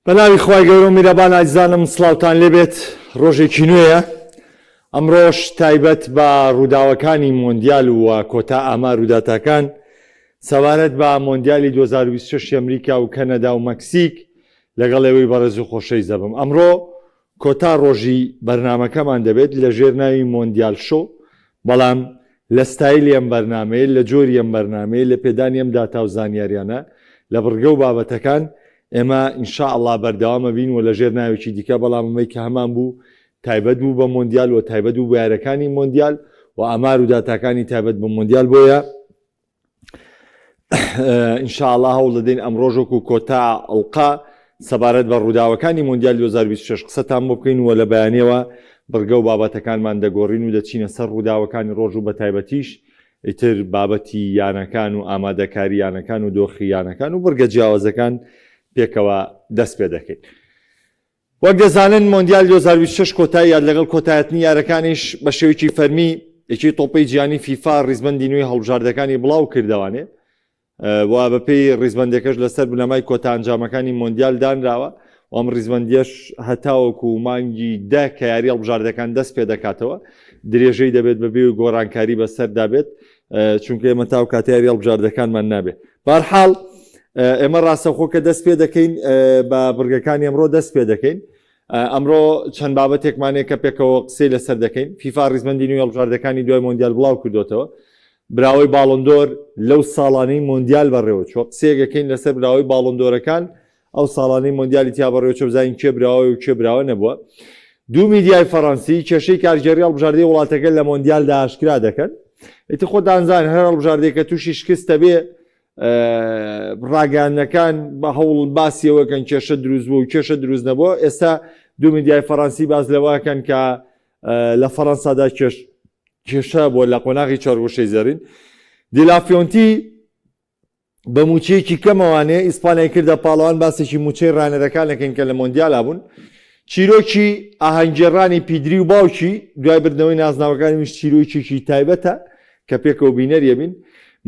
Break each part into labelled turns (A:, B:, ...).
A: بەناوی خوای گەورە و میرەبان ئازیزانم سڵاوتان لێبێت ڕۆژێکی نوێیە ئەمڕۆش تایبەت بە ڕووداوەکانی مۆندیال و کۆتا ئامار و داتاکان سەبارەت بە مۆندیالی 2026 ئەمریکا و کەنەدا و مەکسیک لەگەڵ ئێوەی بەڕێز و خۆشەویست دەبم ئەمڕۆ کۆتا ڕۆژی بەرنامەکەمان دەبێت لە ژێر ناوی مۆندیال شۆ، بەڵام لە ستایلی ئەم بەرنامەیە، لە جۆری ئەم بەرنامەیە، لە پێدانی ئەم داتا و زانیاریانە، لە بڕگە و بابەتەکان، ئێمە ان شاء اللە بەردەوام ئەبین و لە ژێر ناوێکی دیکە، بەڵام ئەمەی کە هەمان بوو تایبەت بوو بە مۆندیال و تایبەت بوو بە یاریەکانی مۆندیال و ئامار و داتاکانی تایبەت بە مۆندیال بۆیە ان شاء اللە هەوڵ دەدەین ئەمڕۆژ وەکو کۆتا ئەڵقە سەبارەت بە ڕووداوەکانی مۆندیال 2026 قسەتان بۆ بکەین و لە بەیانیەوە بڕگە و بابەتەکانمان دەگۆڕین و دەچینە سەر ڕووداوەکانی ڕۆژ و بەتایبەتیش ئیتر بابەتی یانەکان و ئامادەکاری یانەکان و دۆخی یانەکان و بڕگە جیاوازەکان پێکەوە دەست پێ دەکەین. وەک دەزانن مۆندیال 2026 کۆتایی هات، لەگەڵ کۆتایهاتنی یارەکانیش بە شێوەیەکی فەرمی یەکێتی تۆپی جیهانی فیفا ڕیزبەندی نوێی هەڵبژاردەکانی بڵاو کردەوانێ و بەپێی ڕیزبەندەکەش لەسەر بنەمای کۆتا ئەنجامەکانی مۆندیال دانراوە و ئەم ڕیزبەندیەش هەتاوەکو مانگی 10 کە یاری هەڵبژاردەکان دەست پێ دەکاتەوە درێژەی دەبێت بەبێ گۆڕانکاری بەسەردا بێت چونکە ئێمە تاو کاتە یاری هەڵبژاردەکانمان نابێت بارحاڵ ئێمە ڕاستەوخۆ کە دەست پێ دەکەین بە بڕگەکانی ئەمڕۆ دەست پێ دەکەین ئەمڕۆ چەند بابەتێکمانەیە کە پێکەوە قسەی لەسەر دەکەین فیفا ڕیزبەندی نوێی هەڵبژاردەکانی دوای مۆندیال بڵاو کردوتەوە براوەی باڵندۆر لەو ساڵانەی مۆندیال بەڕێوە چوە قسەیەکەکەین لەسەر براوەی باڵندۆرەکان ئەو ساڵانەی مۆندیالی تیا بەڕێوەچووە بزانین کێ براوەیە و کێ براوە نەبووە. دوو میدیای فەڕەنسی کێشەی کارگێڕی هەڵبژاردەی وڵاتەکە لە مۆندیالدا ئاشکرا دەکەن. ئیتر خۆتان زان هەر هەڵبژاردەیەک کە تووشی شکست دەبێ ڕاگەیاندنەکان بە هەوڵ باسی ئەوەکەن کێشە دروست بوو و کێشە دروست نەبووە. ئێستا دوو میدیای فەڕەنسی باس لەوەکەن کە لە فەڕەنسادا کێش کێشە بووە لە قۆناغی چوارگۆشەی زێڕین. دیلافیۆنتی بە مووچەیەکی کەمەوانێ ئیسپانیای کردە پاڵەوان باسێکی مووچەی ڕانەرەکان دەکەین کە لە مۆندیالا بوون چیرۆکی ئاهەنگگێڕانی پیدری و باوکی دوای بردنەوەی نازناوەکانی ویش چیرۆکێکی تایبەتە کە پێکەوە بینەریە بین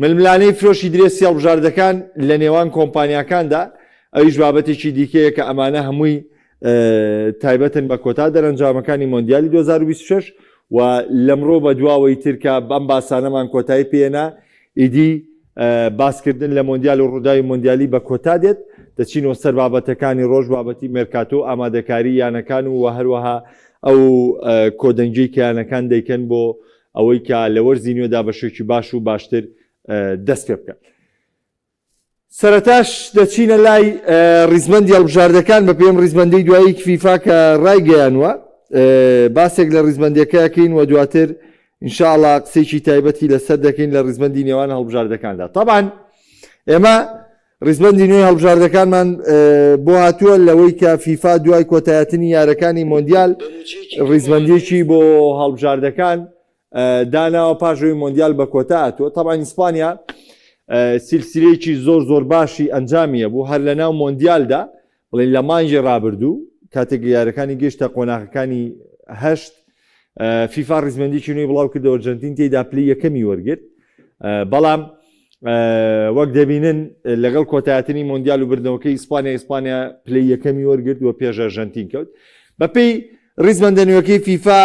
A: ململانێی فرۆشی درێسی هەڵبژاردەکان لە نێوان کۆمپانیاکاندا ئەویش بابەتێکی دیکەیە کە ئەمانە هەمووی تایبەتن بە کۆتا دەرەنجامەکانی مۆندیالی 2026 و لەمڕۆ بە دواوەی ترکە بەم باسانەمان کۆتایی پێنا ئیدی باسکردن لە مۆندیال و ڕووداوی مۆندیالی بە کۆتا دێت، دەچینەوە سەر بابەتەکانی ڕۆژ، بابەتی مێرکاتۆ و ئامادەکاری یانەکان و هەروەها ئەو کۆدەنگیەی کە یانەکان دەیکەن بۆ ئەوەی کە لە وەرزی نوێدا بە شێوەیەکی باش و باشتر دەست پێ بکەن. سەرەتاش دەچینە لای ڕیزبەندی هەڵبژاردەکان بە پێم ڕیزبەندەی دوایی فیفا کە ڕایگەیانوە باسێک لە ڕیزبەندەکەکەین و دواتر ان شاء اللە قسەیەکی تایبەتی لەسەر دەکەین لە ڕیزبەندی نێوان هەڵبژاردەکاندا تەبعەن ئێمە ڕیزبەندی نوێی هەڵبژاردەکانمان بۆ هاتووە لەوەی کە فیفا دوای کۆتایەتنی یارەکانی مۆندیال ڕیزبەندیەکی بۆ هەڵبژاردەکان داناوە پاژەوەی مۆندیال بە کۆتا هاتووە تەبعەن ئیسپانیا سلسلەیەکی زۆر زۆر باشی ئەنجامیە بوو هەر لە ناو مۆندیالدا بڵێن لە مانگی ڕابردوو کاتێک یارەکانی گەیشتە قۆناغەکانی هەشت فیفا ڕیزبەندیکی نوێی بڵاو کردەوە ئەرجەنتین تێیدا پلەی یەکەمی وەرگرت بەڵام وەک دەبینن لەگەڵ کۆتایەتنی مۆندیال و بردنەوەکەی ئیسپانیا ئیسپانیا پلەی یەکەمی وەرگرت و پێش ئەرژەنتین کەوت بەپێی ڕیزبەندە نوێەکەی فیفا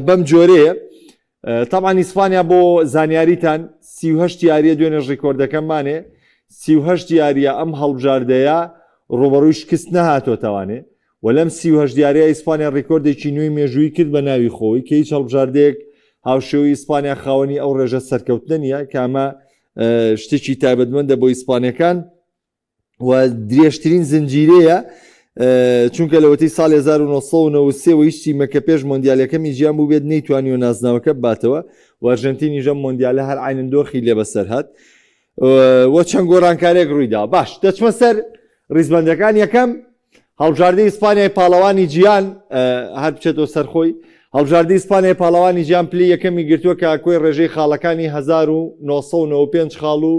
A: بەم جۆرەیە تەبعەن ئیسپانیا بۆ زانیاریتان 38 یاریە دوێنێش ڕیکۆردەکەممانێ 38 یاریە ئەم هەڵبژاردەیە ڕوبەڕووی شکست نەهاتۆتەوانێ و لەم 38 یاریە ئیسپانیا ڕیکۆردێکی نوێی مێژووی کرد بە ناوی خۆی کە هیچ هەڵبژاردەیەک هاوشێوەی ئیسپانیا خاوەنی ئەو ڕێژە سەرکەوتنە نییە کە ئەمە شتێکی تایبەتمەندە بۆ ئیسپانیەکان و درێژترین زنجیرەیە چونکە لەوەتەی ساڵ 1993 وە هیچ تیمەکە پێش مۆندیالەکەمی جیان بوو بێت نەیتوانیوە نازناوەکە باتەوە و ئەرژەنتینیش ئەم مۆندیالە هەر عینەن دۆخی لێ بەسەر هات و چەند گۆڕانکارێک ڕوویدا باش دەچمە سەر ڕیزبەندەکان یەکەم هەڵبژاردەی ئیسپانیای پاڵەوانی جیان هەر بچێتەوە سەرخۆی هەڵبژاردەی ئیسپانیای پاڵەوانی جیان پلی یەکەمی گرتووە کە کۆی ڕێژەی خاڵەکانی 1995 خاڵ و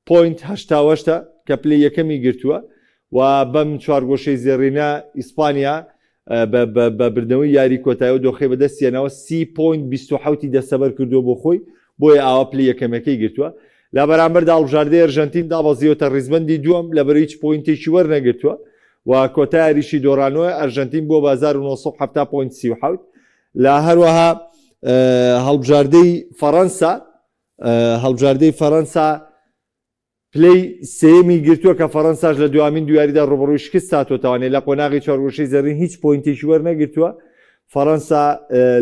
A: point 88 ە کە پلەی یەکەمی گرتووە و بەم چوارگۆشەی زێڕینە ئیسپانیا بە بردنەوەی یاری کۆتایی و دۆخەی بەدەستیێنەوە سی point 27 ی دەستەبەر کردووە بۆ خۆی بۆیە ئاوا پلەی یەکەمەکەی گرتووە لە بەرامبەردا هەڵبژاردەی ئەرژەنتین دابەزیوەتە ڕیزبەندی دووەم لەبەر هیچ point ێکی وەرنەگرتووە. و کۆتا یاریشی دۆڕانەوە ئەرژەنتین بووە بە 1970.37 لە هەروەها هەڵبژاردەی فەڕەنسا هەڵبژاردەی فەڕەنسا پلەی سێیەمی گرتووە کە فەڕەنساش لە دوامین دویاریدا ڕوبڕووی شکست هاتۆتەوانێ لە قۆناغی چوارگۆشەی زێڕین هیچ point ێکی وەرنەگرتووە فەڕەنسا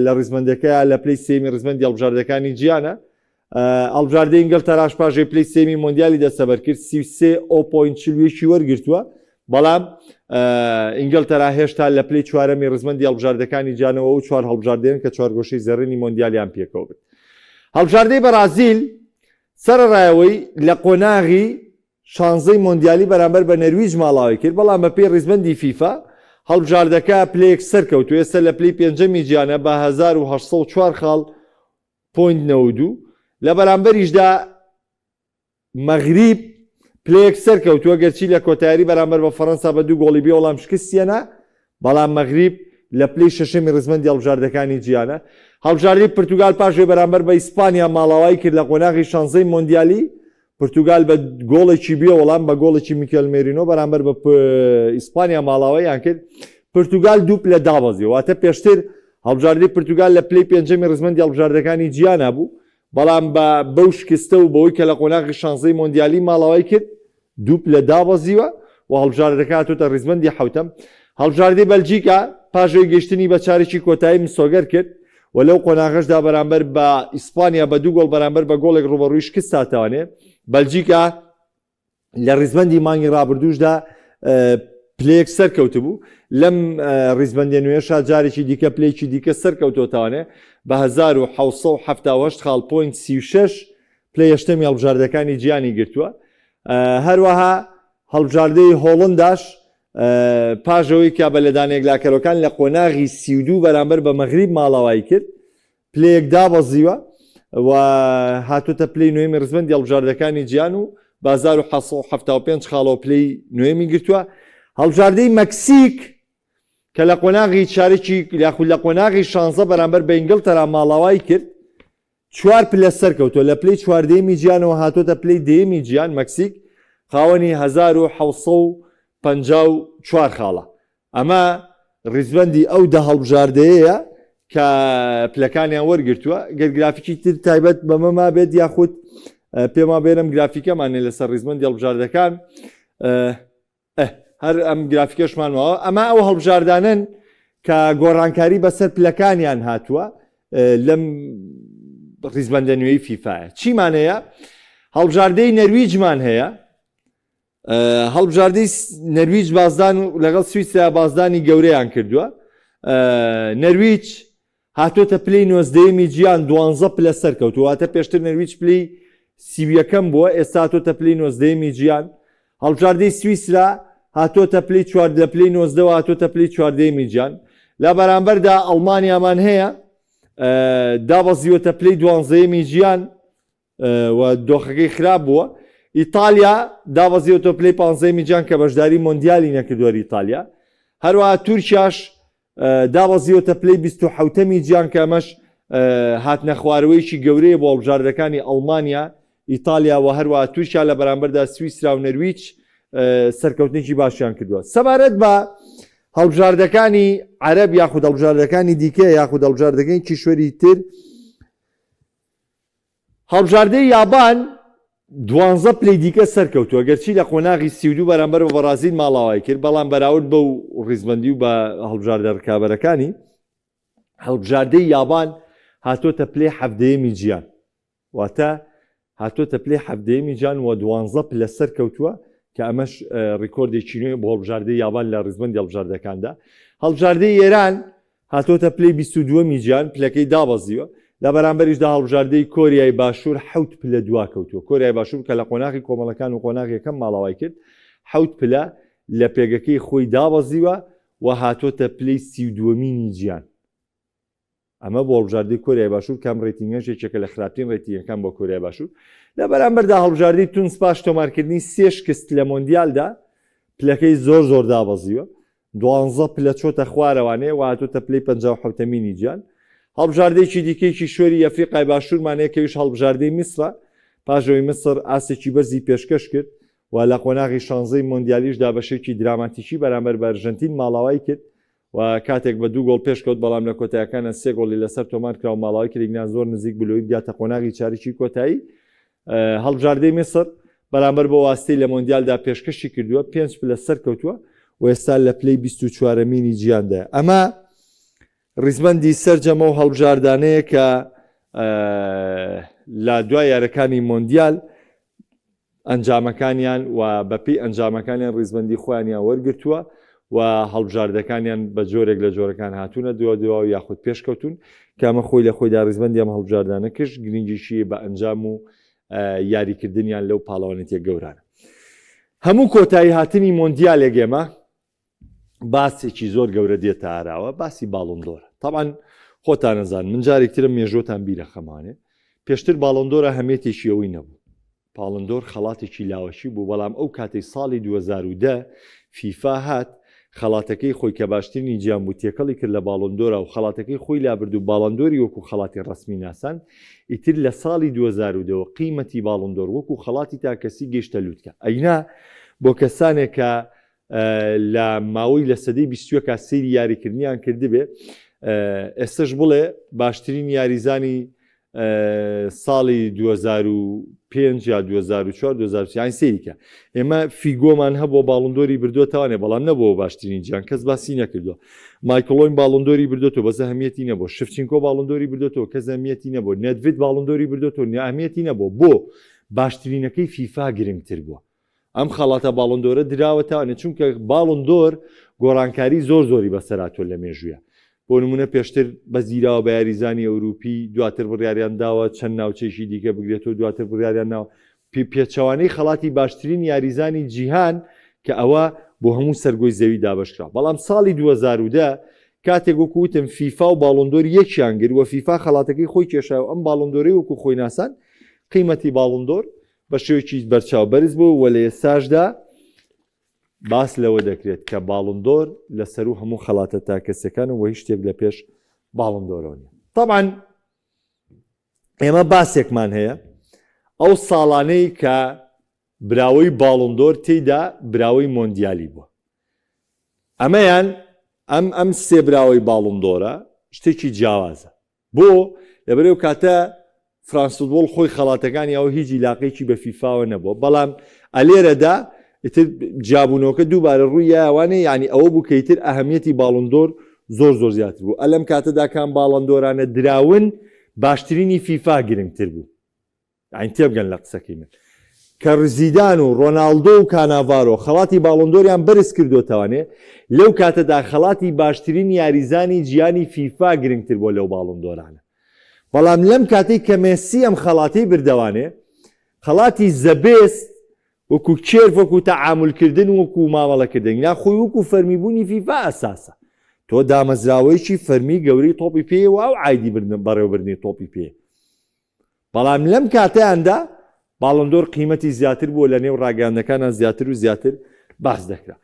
A: لە ڕیزبەندەکەیە لە پلەی سێیەمی ڕیزبەندی هەڵبژاردەکانی جیانە هەڵبژاردەی ئینگلتەراش پاژەی پلەی سێیەمی مۆندیالی دەستەبەر کرد 33 ئەو point 41 وەرگرتووە بەڵام ئینگلتەرا هێشتا لە پلەی چوارەمی ڕیزبەندی هەڵبژاردەکانی جیانەوە و چوار هەڵبژاردەیەن کە چوارگۆشەی زێڕینی مۆندیالیان پێکەوە برد. هەڵبژاردەی بەرازیل سەرەڕایەوەی لە قۆناغی شانزەی مۆندیالی بەرامبەر بە نەرویج ماڵاوای کرد، بەڵام بەپێی ڕیزبەندی فیفا، هەڵبژاردەکە پلەیەک سەرکەوت و ئێستا لە پلەی پێنجەمی جیانە بە 1804 خاڵ point 92، لە بەرامبەریشدا مەغریب پلەیەک سەرکەوتووە، گەرچی لە کۆتایاری بەرامبەر بە فەرەنسا بە دوو گۆڵی بێ وەڵام شکستیەنا، بەڵام مەغریب لە پلەی شەشەمی ڕیزبەندی هەڵبژاردەکانی جیهانە. هەڵبژاردەی پرتوگال پاش ئەوەی بەرامبەر بە ئیسپانیا ماڵاوایی کرد لە قۆناغی شانزەی مۆندیالی، پرتوگال بە گۆڵێکی بێ وەڵام بە گۆڵێکی میکێل مێرینۆ بەرامبەر بە ئیسپانیا ماڵاواییان کرد. پرتوگال دوو پلە دابەزی، واتە پێشتر هەڵبژاردەی پرتوگال لە پلەی پێنجەمی ڕیزبەندی هەڵبژاردەکانی جیهانا بوو، بەڵام بە بەو شکستە و بەوەی کە لە قۆناغی شانزەی مۆندیالی ماڵاوای کرد، دوو پلە دابەزیوە و هەڵبژاردەکە هاتۆتە ریزبەندی حەوتەم. هەڵبژاردەی بەلجیکا پاش ئەوەی گەیشتنی بە چارەکی کۆتایی مسۆگەر کرد و لەو قۆناغەشدا بەرامبەر بە ئیسپانیا بە دوو گۆڵ بەرامبەر بە گۆڵێک رووبەڕووی شکست هاتەوانێ، بەلجیکا لە ریزبەندی مانگی رابردووشدا پلەیەک سەرکەوتبوو، لەم ریزبەندیە نوێشا جارێکی دیکە پلەیەکی دیکە سەرکەوتۆتەوانێ بە 1778 خاڵ point 36 پلەی هەشتەمی هەڵبژاردەکانی جیهانی گرتووە. هەروەها هەڵبژاردەی هۆڵنداش پاش ئەوەی کە بە لێدانە یەکلاکەرەکان لە قۆناغی 32 بەرامبەر بە مەغریب ماڵاوایی کرد، پلەیەک دابەزیوە و هاتووەتە پلەی نۆیەمی ڕیزبەندی هەڵبژاردەکانی جیهان و بە 1775 خاڵەوە پلەی نۆیەمی گرتووە. هەڵبژاردەی مەکسیک کە لە قۆناغی چارەکی یاخود لە قۆناغی شانزە بەرامبەر بە ئینگلتەرا ماڵاوایی کرد، چوار پلە سەرکەوتووە، لە پلەی چواردەیەمی جیهانەوە هاتۆتە پلەی دەیەمی جیهان، مەکسیک خاوەنی 1754 خاڵە. ئەمە ڕیزبەندی ئەو دە هەڵبژاردەیەیە کە پلەکانیان وەرگرتووە. گەر گرافیکی تر تایبەت بەمە مابێت یاخود پێمان بێنم گرافیکەمانێ لەسەر ڕیزبەندی هەڵبژاردەکان. ئه هەر ئەم گرافیکەشمان ماوە ئەمە ئەو هەڵبژاردانەن کە گۆڕانکاری بەسەر پلەکانیان هاتووە لەم ڕیزبەندە نوێی فیفاە چیمان هەیە هەڵبژاردەی نەرویجمان هەیە هەڵبژاردەی نەرویج بازدان و لەگەڵ سویسرا بازدانی گەورەیان کردووە نەرویج هاتۆتە پلەی نۆزدەیەمی جیان دوانزە پلە سەرکەوتووە واتە پێشتر نەرویج پلەی 31ەم بووە ئێستا هاتۆتە پلەی نۆزدەیەمی جیان هەڵبژاردەی سویسرا هاتۆتە پلەی چوار لە پلەی نۆزدەوە هاتۆتە پلەی چواردەیەمی جیان لە بەرامبەردا ئەڵمانیامان هەیە دابەزیوەتە پلەی دوانزەیەمی جیان و دۆخەکەی خراپ بووە. ئیتالیا دابەزیوەتەوە پلەی پانزەیەمی جیهان کە بەشداری مۆندیالی نەکردووە ئیتالیا. هەروەها تورکیاش دابەزیوەتە پلەی 27ەمی جیهان کە ئەمەش هاتنە خوارەوەیەکی گەورەیە بۆ هەڵبژاردەکانی ئەڵمانیا، ئیتالیا و هەروەها تورکیا لە بەرامبەردا سویسرا و نەرویج سەرکەوتنێکی باشیان کردووە. سەبارەت بە هەڵبژاردەکانی عەرەب یاخود هەڵبژاردەکانی دیکە یاخود هەڵبژاردەکانی کیشوەری تر هەڵبژاردەی یابان دوانزە پلەی دیکە سەرکەوتووە، گەرچی لە قۆناغی 32 بەرامبەر بە بەڕازیل ماڵاوای کرد، بەڵام بەراورد بەو ڕیزبەندی و بە هەڵبژاردە ڕکابەرەکانی، هەڵبژاردەی یابان هاتۆتە پلەی حەڤدەیەمی جیهان، واتە هاتۆتە پلەی حەڤدەیەمی جیهان و دوانزە پلە سەرکەوتووە کە ئەمەش ڕیکۆردێکی نوێ بۆ هەڵبژاردەی یابان لە ڕیزبەندی هەڵبژاردەکاندا. هەڵبژاردەی ئێران هاتۆتە پلەی 22ەمی جیهان، پلەکەی دابەزیوە، لە بەرامبەریشدا هەڵبژاردەی کۆریای باشوور حەوت پلە دواکەوتووە، کۆریای باشوور کە لە قۆناغی کۆمەڵەکان و قۆناغی یەکەم ماڵاوای کرد، حەوت پلە لە پێگەکەی خۆی دابەزیوە و هاتۆتە پلەی 32مینی جیهان. ئەمە بۆ هەڵبژاردەی کۆریای باشوور کە ئەم rating ەش یەکێکە لە خراپترین rating ەکان بۆ کۆریای باشوور. لە بەرامبەردا هەڵبژاردەی تونس پاش تۆمارکردنی سێ شکست لە مۆندیالدا پلەکەی زۆر زۆر دابەزیوە، دوانزە پلە چۆتە خوارەوانێ و هاتۆتە پلەی 57ەمینی جیهان. هەڵبژاردەیەکی دیکەی کیشوەری ئەفریقای باشوورمان هەیە کە ئەویش هەڵبژاردەی میسرە، پاش ئەوەی میسر ئاستێکی بەرزی پێشکەش کرد. و لە قۆناغی شانزەی مۆندیالیشدا بە شێوکی دراماتیکی بەرامبەر بە ئەرژەنتین ماڵاوای کرد و کاتێک بە دوو گۆڵ پێشکەوت بەڵام لە کۆتایەکانە سێ گۆڵی لەسەر تۆمار کرا و ماڵاوای کرد ئیگنا زۆر نزیک بوو لەوەی بگاتە قۆناغی چارەکی کۆتایی هەڵبژاردەی میسر بەرامبەر بە واستەی لە مۆندیالدا پێشکەشی کردووە پێنج پلە سەرکەوتووە و ئێستا لە پلەی 24مینی جیاندایە ئەمە ڕیزبەندی سەرجەم ئەو هەڵبژاردانەیە کە لە دوای یارەکانی مۆندیال ئەنجامەکانیان و بەپێی ئەنجامەکانیان ڕیزبەندی خۆیانیان وەرگرتووە و هەڵبژاردەکانیان بە جۆرێک لە جۆرەکان هاتوونە دوا دوا و یاخود پێشکەوتون کە ئەمە خۆی لە خۆیدا ڕیزبەندی ئەم هەڵبژاردانە کش گرنگیشی بە ئەنجام و یاریکردنیان لەو پاڵەوانێتیە گەورانە. هەموو کۆتایی هاتنی مۆندیالێک ئێمە باسێکی زۆر گەورە دێتە ئاراوە باسی باڵۆندۆرە تاوان خۆتانەزان من جارێکترم مێژۆتان بیرە خەمانێ پێشتر باڵۆندۆرە هەمێتێکی ئەوەی نەبوو پاڵندۆر خەڵاتێکی لاوەکی بوو بەڵام ئەو کاتەی ساڵی 2010 فیفا هات خەڵاتەکەی خۆی کە باشترینی جیان بوو تێکەڵی کرد لە باڵۆندۆرا و خەڵاتەکەی خۆی لابرد و باڵندۆری وەکو خەڵاتی ڕەسمی ناساند ئیتر لە ساڵی 2010 ەوە قیمەتی باڵندۆر وەکو خەڵاتی تاکەسی گەیشتە لوتکە ئەینا بۆ کەسانێک کە لە ماوەی لە سەدەی بیستویەکا سەیری یاریکردنیان کردبێ ئێستش بڵێ باشترین یاریزانی ساڵی 2005 یا 2004 2004 یان سەیریکە ئێمە فیگۆمان هەبووە باڵندۆری بردوێتوانێ بەڵام نەبووە باشترین جیان کەس باسی نەکردووە مایکڵۆین باڵندۆری بردوێتەوە بەس ئەهمیەتی نەبوو شفچینکۆ باڵندۆری بردوێتەوە کەس ئەهمیەتی نەبوو نێدڤید باڵندۆری بردوێتەوە ئەهمیەتی نەبوو بۆ باشترینەکەی فیفا گرنگتر بووە ئەم خەڵاتە باڵۆندۆرە دراوەتەوانێ چونکە باڵۆندۆر گۆڕانکاری زۆر زۆری بەسەراتوە لە مێژوویە بۆ نمونە پێشتر بەزیراوە بە یاریزانی ئەوروپی دواتر بڕیاریان داوە چەند ناوچەیەکی دیکە بگرێتەوە دواتر بڕیاریان ناوە پێچەوانەی خەڵاتی باشترین یاریزانی جیهان کە ئەوە بۆ هەموو سەرگۆی زەوی دابشکرا بەڵام ساڵی 2010 کاتێک وەکو وتم فیفا و باڵۆندۆر یەکیان گر و فیفا خەڵاتەکەی خۆی کێشای و ئەم باڵۆندۆرەی وەکو خۆی ناسان قیمەتی باڵۆندۆر بە شێوەیەکی بەرچاو بەرز بوو و لە ئێستاشدا باس لەوە دەکرێت کە باڵندۆر لە سەروو هەموو خەڵاتە تاکەسەکان و هیچ شتێک لە پێش باڵندۆرەوە نیە. تەبعەن ئێمە باسێکمان هەیە ئەو ساڵانەی کە براوەی باڵندۆر تێیدا براوەی مۆندیالی بووە ئەمەیان ئەم ئەم سێ براوەی باڵندۆرە شتێکی جیاوازە بۆ؟ لەبەر ئەو کاتە فرانس فوتبۆڵ خۆی خەڵاتەکانی ئەوە هیچ ئیلاقەیەکی بە فیفاوە نەبووە بەڵام ئەلێرەدا ئیتر جیابوونەوەکە دووبارە ڕووی یاوانێ یعنی ئەوە بوو کە ئیتر ئەهمیەتی باڵندۆر زۆر زۆر زیاتر بوو ئەلەم کاتەدا کام باڵندۆرانە دراون باشترینی فیفا گرنگتر بوو یانی تێبگەن لە قسەکەی من کە زیدان و ڕۆناڵدۆ و کاناڤارۆ خەڵاتی باڵۆندۆریان بەرز کردۆتەوانێ لەو کاتەدا خەڵاتی باشترین یاریزانی جیانی فیفا گرنگتر بۆ لەو باڵۆندۆرانە بەڵام لەم کاتەی کە مێسی ئەم خەڵاتی بردەوانێ خەڵاتی The Best وەکو کێرف وەکو تەعامولکردن وەکو مامەڵەکردن یا خۆی وەکو فەرمیبوونی فیفا ئەساسە تۆ دامەزراوەیەکی فەرمی گەورەی تۆپی پێ و ئەو عیدی بردن بەڕێوەبردنی تۆپی پێ بەڵام لەم کاتەیاندا باڵندۆر قیمەتی زیاتر بووە لە نێو ڕاگەیاندنەکانە زیاتر و زیاتر باس دەکرا.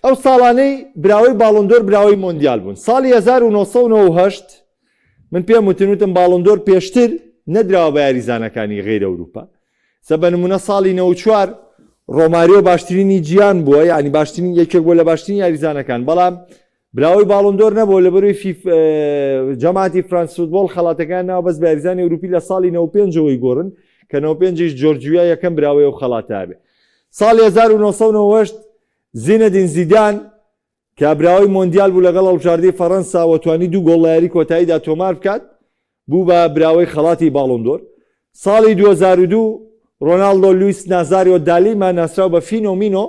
A: ئەو ساڵانەی براوەی باڵندۆر براوەی مۆندیال بوون ساڵی 1998 من پێم وتن وتم باڵندۆر پێشتر نەدراوە بە یاریزانەکانی غیر ئەوروپا سە بە نمونە ساڵی 94 ڕۆماریۆ باشترینی جیان بووە یعنی باشترین یەکێک بووە لە باشترین یاریزانەکان بەڵام براوەی باڵۆندۆر نەبووە لەبەرەوەی فیف جەماعەتی فرانس فوتبۆڵ خەڵاتەکەیان ناوە بەس بە یاریزانی ئەوروپی لە ساڵی 95 ەوەی گۆڕن کە 95 یش جۆرجیا یەکەم براوەی ئەو خەڵاتە بێ ساڵی 1998 زینەدین زیدان کە براوەی مۆندیال بوو لەگەڵ هەڵبژاردەی فەڕەنسا و توانی دوو گۆڵ لە یاری کۆتاییدا تۆمار بکات بوو بە براوەی خەڵاتی باڵۆندۆر. ساڵی 2002 ڕۆناڵدۆ لویس نازاریۆ دالیما ناسراو بە فینۆمینۆ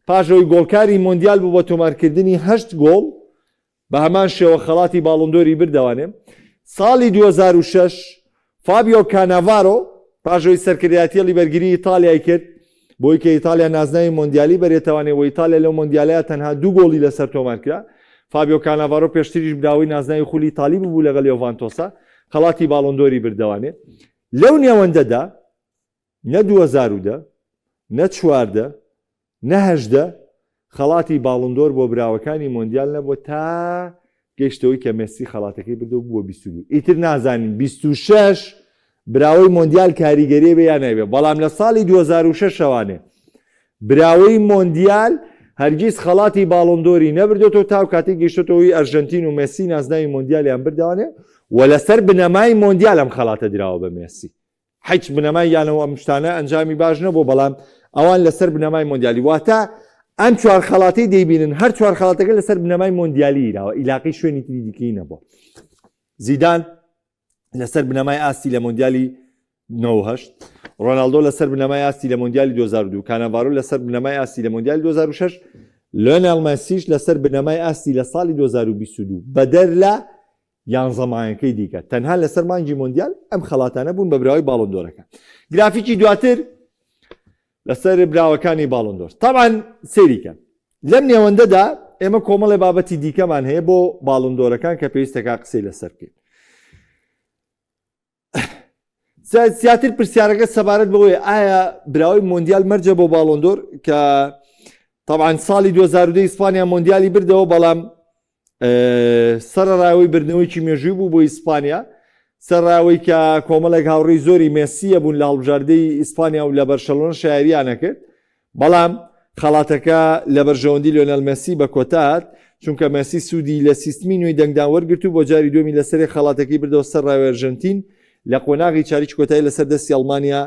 A: پاش ئەوەی گۆڵکاری مۆندیال بوو بە تۆمارکردنی هەشت گۆڵ بە هەمان شێوە خەڵاتی باڵۆندۆری بردەوانێ. ساڵی 2006 فابیۆ کاناڤارۆ پاش ئەوەی سەرکردایەتی هێڵی بەرگری ئیتالیای کرد بۆی کە ئیتالیا نازناوی مۆندیالی بەرێتەوانێ و ئیتالیا لەو مۆندیالەیا تەنها دوو گۆڵی لەسەر تۆمار کرا. فابیۆ کاناڤارۆ پێشتریش براوەی نازناوی خولی ئیتالی ببوو لەگەڵ یۆڤانتۆسا خەڵاتی باڵۆندۆری بردەوانێ. لەو نێوەندەدا نە 2010 نە 14 نە 18 خەڵاتی باڵندۆر بۆ براوەکانی مۆندیال نەبووە تا گەیشتەوەی کە مێسی خەڵاتەکەی بردەوە بووە 22 ئیتر نازانین 26. براوەی مۆندیال کاریگەری بێ یان نەبێ، بەڵام لە ساڵی 2006 شەوانێ براوەی مۆندیال هەرگیز خەڵاتی باڵۆندۆری نەبردۆتەوە تاو کاتێک گەیشتۆتەوەی ئەرژەنتین و مێسی نازناوی مۆندیالیان بردوانێ و لەسەر بنەمای مۆندیال ئەم خەڵاتە دراوە بە مێسی. هیچ بنەمای یانەوە ئەم شتانە ئەنجامی باش نەبوو، بەڵام ئەوان لەسەر بنەمای مۆندیالی، واتە ئەم چوار خەڵاتی دەیبینن هەر چوار خەڵاتەکە لەسەر بنەمای مۆندیالی ئیراوە، ئیلاقی شوێنی تری دیکەی نەبووە. زیدان لەسەر بنەمای ئاستی لە مۆندیالی 98، ڕۆناڵدۆ لەسەر بنەمای ئاستی لە مۆندیالی 2002، کاناڤارۆ لەسەر بنەمای ئاستی لە مۆندیالی 2006، لۆنێل مێسیش لەسەر بنەمای ئاستی لە ساڵی 2022، بەدەر لە یانزە مانگەکەی دیکە تەنها لەسەر مانگی مۆندیال ئەم خەڵاتانە بوون بە براوەی باڵۆندۆرەکە. گرافیکی دواتر لەسەر براوەکانی باڵۆندۆر. تاوان سەیریکە لەم نێوەندەدا ئێمە کۆمەڵێ بابەتی دیکەمان هەیە بۆ باڵندۆرەکان کە پێویستەکە قسەی لەسەر بکەین. زیاتر پرسیارەکە سەبارەت بەوەیە ئایا براوەی مۆندیال مەرجە بۆ باڵۆندۆر کە طبعا ساڵی 2010 ئیسپانیا مۆندیالی بردەوە، بەڵام سەرەڕاوی بردنەوەیکی مێژووی بوو بۆ ئیسپانیا، سەرراوەی کە کۆمەڵێک هاوڕێی زۆری مێسیە بوون لە هەڵبژاردەی ئیسپانیا و لە بەرشەلۆنە شایریانە کرد، بەڵام خەڵاتەکە لە بەرژەوەندی لیۆنێل مێسی بە کۆتا هات، چونکە مێسی سوودی لە سیستمی نوێی دەنگدان وەرگرت و بۆ جاری دووەمی لەسەرێک خەڵاتەکەی بردەوە سەر ڕاوی ئەرژەنتین لە قۆناغی چاریکی کۆتایی لەسەر دەستی ئەڵمانیا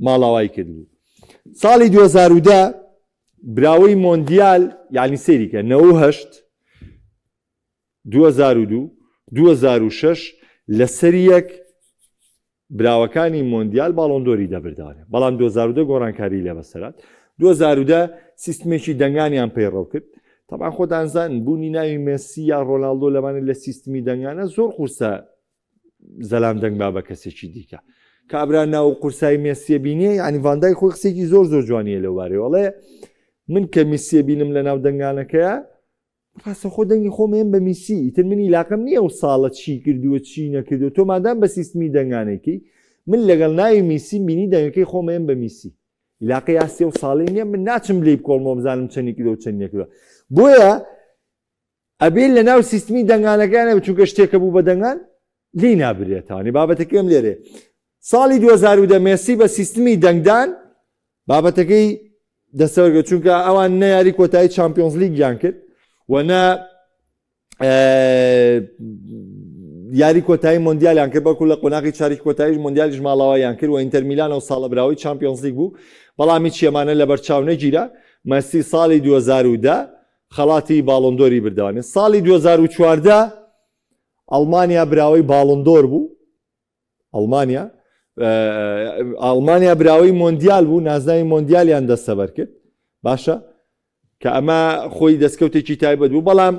A: ماڵاوای کردبوو. ساڵی 2010 براوەی مۆندیال، یانی سەیری کە 98، 2002، 2006 لەسەریەک براوەکانی مۆندیال باڵۆندۆری دەبردانێ، بەڵام 2010 گۆڕانکاری لێ بەسەرات. 2010 سیستمێکی دەنگانیان پەیڕەو کرد. تەبعەن خۆتان زان بوونی ناوی مێسی یا ڕۆناڵدۆ لەمانە لە سیستمی دەنگانە زۆر قورسە زەلام دەنگ با بە کەسێکی دیکە. کابرا ناو قورسایی مێسیە بینێ، یعنی ڤاندای خۆی قسێکی زۆر زۆر جوانیە لەو بارەیەوە، ئەڵێ من کە میسیە بینم لە ناو دەنگانەکەیە ڕاستەخۆ دەنگی خۆم ئێم بە میسی، ئیتر من ئیلاقەم نییە ئەو ساڵە چی کردووە چی نەکردووە، تۆ مادام بە سیستمی دەنگانێکی من لەگەڵ ناوی میسی بینی دەنگەکەی خۆم ئێم بە میسی، ئیلاقە یاسی ئەو ساڵی نییە، من ناچم لێی بکۆڵمەوە بزانم چەنی کردووە چەنی نەکردووە. بۆیە ئەبێ لە ناو سیستمی دەنگانەکان نەبێت، چونکە شتێکە بوو بە دەنگان لێی نابرێتانی. بابەتەکەم لێرێ ساڵی 2010 مێسی بە سیستمی دەنگدان بابەتەکەی دەستەوەرگە، چونکە ئەوان نە یاری کۆتایی چامپیۆنز لیگیان کرد و نە یاری کۆتایی مۆندیالیان کرد، بەڵکو لە قۆناغی چاریک کۆتاییش مۆندیالیش ماڵاوایان کرد و ئینتەر میلان ئەو ساڵە براوەی چامپیۆنز لیگ بوو، بەڵام هیچ ئەمانە لەبەرچاو نەگیرا. مەسی ساڵی 2010 خەڵاتی باڵۆندۆری بردوانێ. ساڵی 2014 ئەڵمانیا براوەی باڵۆندۆر بوو، ئەڵمانیا ئەڵمانیا براوەی مۆندیال بوو، نازناوی مۆندیالیان دەستەبەر کرد. باشە کە ئەمە خۆی دەستکەوتێکی تایبەت بوو، بەڵام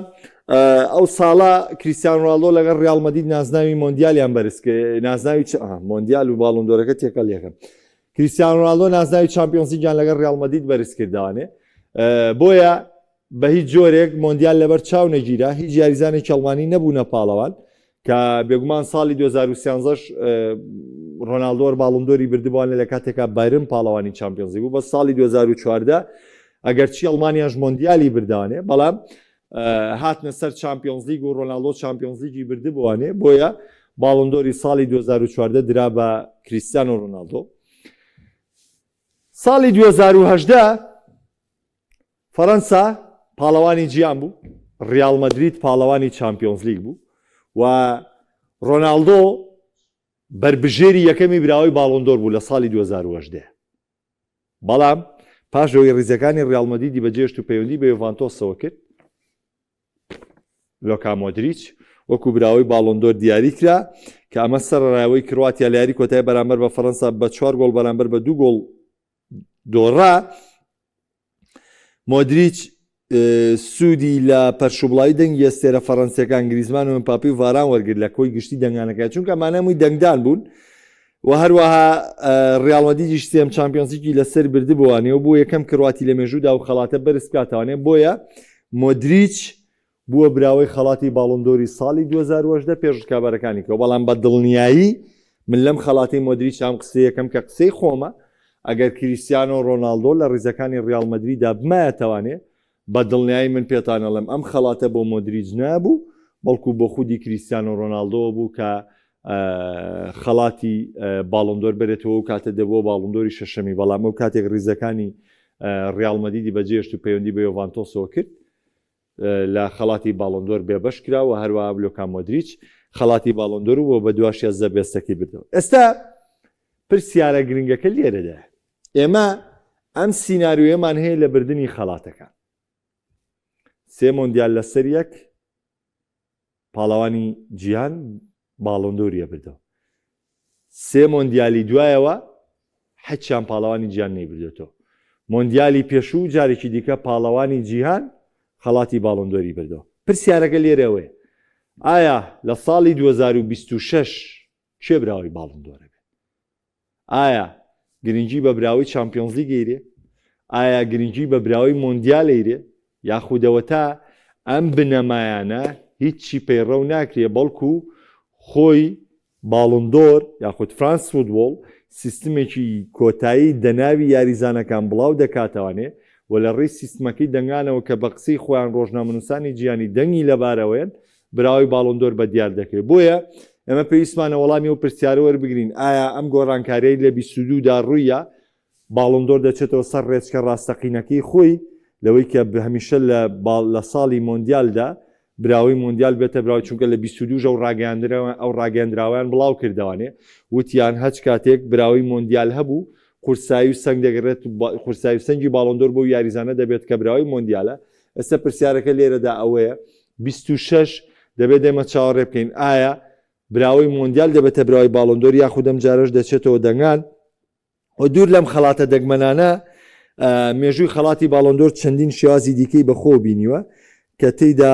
A: ئەو ساڵە کریستیان ڕۆناڵدۆ لەگەڵ ریال مەدرید نازناوی مۆندیالیان بەرز کرد، نازناوی مۆندیال و باڵۆندۆرەکە تێکەڵ یەکەم. کریستیان ڕۆناڵدۆ نازناوی چامپیۆنزلیگیان لەگەڵ ریال مەدرید بەرز کردوانێ، بۆیە بە هیچ جۆرێک مۆندیال لەبەر چاو نەگیرا، هیچ یاریزانێکی ئەڵمانی نەبوونە پاڵەوان، کە بێگومان ساڵی 2013 ڕۆناڵدۆر باڵندۆری بردبووانە لە کاتێکا بایرن پاڵەوانی چامپیۆنزی بوو. بە ساڵی 2014 ئەگەرچی ئەڵمانیاش مۆندیالی بردانێ، بەڵام هاتنە سەر چامپیۆنزلیگ و ڕۆناڵدۆ چامپیۆنزلیگی بردبووانێ، بۆیە باڵندۆری ساڵی 2014 درا بە کریستیانۆ ڕۆناڵدۆ. ساڵی 2018 فەرەنسا پاڵەوانی جیان بوو، ڕیاڵ مەدرید پاڵەوانی چامپیۆنزلیگ بوو و ڕۆناڵدۆ بەربژێری یەکەمی براوەی باڵۆندۆر بوو لە ساڵی 2018، بەڵام پاش ئەوەی ڕیزەکانی ڕیاڵ مەدریدی بەجێشت و پەیوەندی بە یۆڤانتۆسەوە کرد، لۆکا مۆدریچ وەکو براوەی باڵۆندۆر دیاری کرا، کە ئەمە سەرەڕای کرواتیا لە یاری کۆتایی بەرامبەر بە فەرەنسا بە چوار گۆڵ بەرامبەر بە دوو گۆڵ دۆڕا. مۆدریچ سوودی لە پەرشوبڵاوی دەنگی ئەستێرە فەڕەنسیەکان گریزمان و ئێمپاپی و ڤاران وەرگرت لە کۆی گشتی دەنگانەکە، چونکە ئەمانە هەمووی دەنگدان بوون و هەروەها ڕیاڵ مەدریدیش سێم چامپیۆنزلیگی لەسەر بردبووانێ و بۆ یەکەم کرواتی لە مێژوودا و خەڵاتە بەرز بکاتەوانێ، بۆیە مۆدریچ بووە براوەی خەڵاتی باڵۆندۆری ساڵی 2018 پێش ڕکابەرەکانی کەوە. بەڵام بە دڵنیایی من لەم خەڵاتەی مۆدریچ ئەم قسەیە یەکەم کە قسەی خۆمە، ئەگەر کریستیانۆ ڕۆناڵدۆ لە ڕیزەکانی ڕیاڵ مەدریدا بمایەتەوانێ، بە دڵنیایی من پێتان ئەڵێم ئەم خەڵاتە بۆ مۆدریچ نابوو، بەڵکو بۆ خودی کریستیانۆ ڕۆناڵدۆ بوو کە خەڵاتی باڵۆندۆر بەرێتەوە و کاتە دەبووە باڵۆندۆری شەشەمی، بەڵام ئەو کاتێک ریزەکانی ریاڵ مەدیدی بەجێهێشت و پەیوەندی بە یۆڤانتۆسەوە کرد لە خەڵاتی باڵۆندۆر بێبەش کرا و هەروەها لۆکا مۆدریچ خەڵاتی باڵۆندۆر و بەدواشیا زە بێستەکەی بردەوە. ئێستا پرسیارە گرنگەکە لێرەدایە، ئێمە ئەم سیناریۆیەمان هەیە لە بردنی خەڵاتەکان، سێ مۆندیال لەسەر یەک، پاڵەوانی جیهان باڵۆندۆریە بردەوە سێ مۆندیالی دوایەوە حچیان پاڵەوانی جیهان نەیبردێتەوە مۆندیالی پێشوو جارێکی دیکە پاڵەوانی جیهان خەڵاتی باڵۆندۆری بردەوە پرسیارەکە لێرەوەیە ئایا لە ساڵی 2026 کێ براوەی باڵۆندۆرە بێت ئایا گرنگی بە براوەی چامپیۆنزلیگ ئەیرێ؟ ئایا گرنگی بە براوەی مۆندیال ئەیرێ؟ یاخود ئەوەتا ئەم بنەمایانە هیچی پەیڕەو ناکرێ بەڵکو خۆی باڵندۆر یاخود فرانس فوتبۆڵ سیستمێکی کۆتایی دەناوی یاریزانەکان بڵاو دەکاتەوانێ و لە ڕێی سیستمەکەی دەنگانەوە کە بە قسەی خۆیان ڕۆژنامەنووسانی جیهانی دەنگی لەبارەوەیەن براوەی باڵۆندۆر بە دیار دەکرێت. بۆیە ئێمە پێویستمانە وەڵامی ئەو پرسیارە وەربگرین، ئایا ئەم گۆڕانکارییەی لە 22 دا ڕووییا، باڵۆندۆر دەچێتەوە سەر ڕێچکە ڕاستەقینەکەی خۆی، لەوەی کە هەمیشە لە لە ساڵی مۆندیالدا براوەی مۆندیال بێتە براوەی، چونکە لە 22 ئەو ڕاگەیاندرەوە ئەو ڕاگەیەندراوەیان بڵاو کردەوانێ وتیان هەچ کاتێک براوەی مۆندیال هەبوو قورسایی و سەنگ دەگرێت قورسایی و سەنگی باڵۆندۆر بۆ یاریزانە دەبێت کە براوەی مۆندیالە. ئێستا پرسیارەکە لێرەدا ئەوەیە 26 دەبێت ئێمە چاوەڕێ بکەین ئایا براوەی مۆندیال دەبێتە براوەی باڵۆندۆر یاخود ئەم جارەش دەچێتەوە دەنگان و دوور لەم خەڵاتە دەگمەنانە مێژووی خەڵاتی باڵۆندۆر چەندین شێوازی دیکەی بەخۆ بینیوە کە تێیدا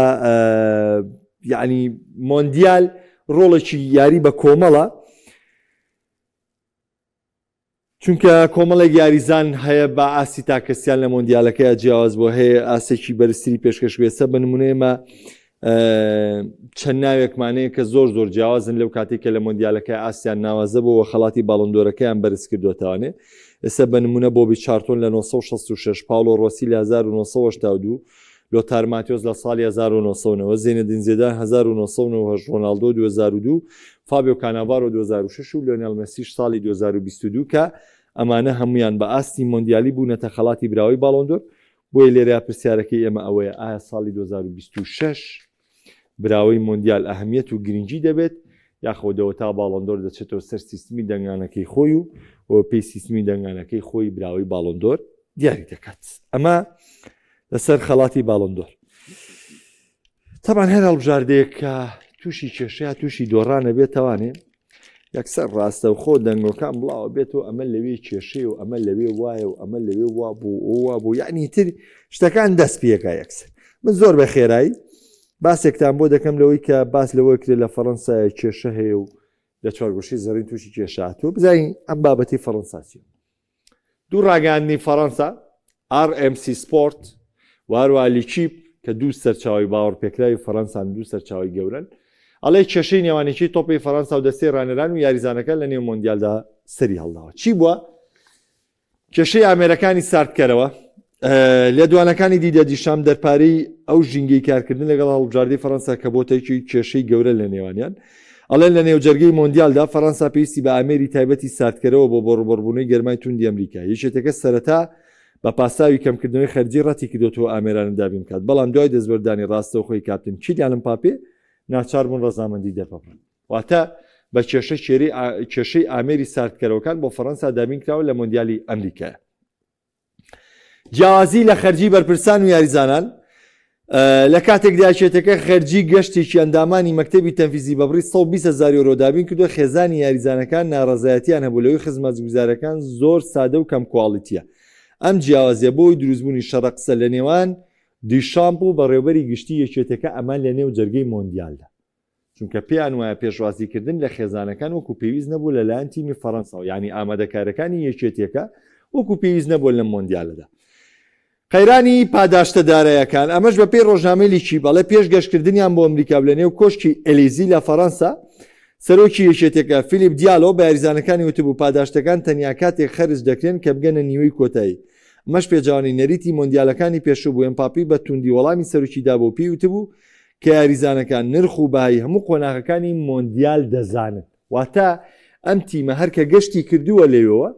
A: یعنی مۆندیال ڕۆڵێکی یاری بە کۆمەڵە چونکە کۆمەڵێک یاریزان هەیە بە ئاستی تاکەسیان لە مۆندیالەکەی جیاواز بۆ هەیە ئاستێکی بەرزتری پێشکەش بێسە بە نمونە ئێمە چەند ناوێکمانەیە کە زۆر زۆر جیاوازن لەو کاتێک کە لە مۆندیالەکە ئاسیان ناوازە بۆ خەڵاتی باڵندۆرەکەیان بەرز کردوێتوانێ ئێستا بە نمونە بۆبی چارتۆن لە 1966 پاڵۆ ڕۆسی لە 1982 لۆتار ماتیۆس لە ساڵی 1990، زینەدین زێدان 1998، ڕۆناڵدۆ 2002، فابیۆ کاناڤارۆ 2006 و لیۆنێل مێسیش ساڵی 2022 کە ئەمانە هەموویان بە ئاستی مۆندیالی بوونەتە خەڵاتی براوەی باڵۆندۆر، بۆیە لێرەیا پرسیارەکەی ئێمە ئەوەیە ئایا ساڵی 2026 براوەی مۆندیال ئەهمیەت و گرنگی دەبێت یاخۆ دەوەتا باڵۆندۆر دەچێتەوە سەر سیستمی دەنگانەکەی خۆی و پێی سیستمی دەنگانەکەی خۆی براوەی باڵۆندۆر دیاری دەکات ئەمە لەسەر خەڵاتی باڵۆندۆر تەبان هەر هەڵبژاردەیەک کە تووشی کێشەیە تووشی دۆڕانە بێتوانێ یەکسەر ڕاستەوخۆ دەنگۆکان بڵاوە بێت و ئەمە لەوێ کێشەیە و ئەمە لەوێ وایە و ئەمە لەوێ وا بوو ئەو وا بوو یعنی تر شتەکان دەست پێکا یەکسەر من زۆر بە خێرایی باسێکتان بۆ دەکەم لەوەی کە باس لەوە کرێ لە فەڕەنسایە کێشە هەیە و لە چوارگۆشەی زەڕین تووشی کێشە هاتووە بزانین ئەم بابەتی فەڕەنسا چیە دوو ڕاگەیاندنی فەڕەنسا، RMC Sport، و هەروەها لیکیپ کە دوو سەرچاوەی باوەڕپێکراوی فەڕەنسان و دوو سەرچاوەی گەورەن، ئەڵێ کێشەی نێوان یەکێی تۆپی فەڕەنسا و دەستەی ڕانەران و یاریزانەکان لە نێو مۆندیالدا سەری هەڵداوە. چی بووە؟ کێشەی ئامێرەکانی ساردکەرەوە، لێدوانەکانی دیدە دیشام دەرپارەی ئەو ژینگەی کارکردن لەگەڵ هەڵبژاردەی فەرەنسا کە بۆتە یەکێکی کێشەی گەورە لە نێوانیان. ئەڵێن لە نێوجەرگەی مۆندیالدا فەرەنسا پێویستی بە ئامێری تایبەتی ساردکەرەوە بۆ بۆ ڕووبەڕووبوونەوەی گەرمای توندی ئەمریکا. یەکێتەکە سەرەتا بە پاساوی کەمکردنەوەی خەرجی ڕەتیکردۆتەوە ئامێرانە دابین بکات، بەڵام دوای دەستوەردانی ڕاستەوخۆی کاپتن کیلیان مپاپێ ناچار بوون ڕەزامەندی دەرببڕن. واتە بە کێشە کێشەی ئامێری ساردکەرەوەکان بۆ فەرەنسا دابینکراوە لە مۆندیالی ئەمریکایە. جیاوازی لە خەرجی بەرپرسان و یاریزانان لە کاتێکدا یەکێتەکە خەرجی گەشتێکی ئەندامانی مەکتەبی تەنفیزی بە بڕی 120 هەزار یۆرۆ دابین کردووە خێزانی یاریزانەکان ناڕەزایەتیان هەبوو لەوەی خزمەتگوزارەکان زۆر سادە و کەم کواڵیتیە ئەم جیاوازیە بۆی دروستبوونی شەڕە قسە لە نێوان دیشامپ و بەڕێوبەری گشتی یەکێتەکە ئەمە لە نێو جەرگەی مۆندیالدا چونکە پێیان وایە پێشوازیکردن لە خێزانەکان وەکو پێویست نەبوو لەلایەن تیمی فەرەنساوە، یانی ئامادەکارەکانی یەکێتییەکە وەکو پێویست نەبووە لەم مۆندیالەدا. قەیرانی پاداشتە دارایەکان، ئەمەش بەپێی ڕۆژنامەی لیکیپ ئەڵێ پێش گەشتکردنیان بۆ ئەمریکا و لەنێو کۆشکی ئەلیزی لە فەرەنسا، سەرۆکی یەکێتیەکە فیلیپ دیالۆ بە یاریزانەکانی وتبوو پاداشتەکان تەنیا کاتێک خەرج دەکرێن کە بگەنە نیوەی کۆتایی. ئەمەش پێچەوانەی نەریتی مۆندیالەکانی پێشوو بوو، ئێمپاپی بە توندی وەڵامی سەرۆکی دابوو و پێی وتبوو کە یاریزانەکان نرخ و بەهای هەموو قۆناغەکانی مۆندیال دەزانن. واتە ئەم تیمە هەر کە گەشتی کردووە لەوێوە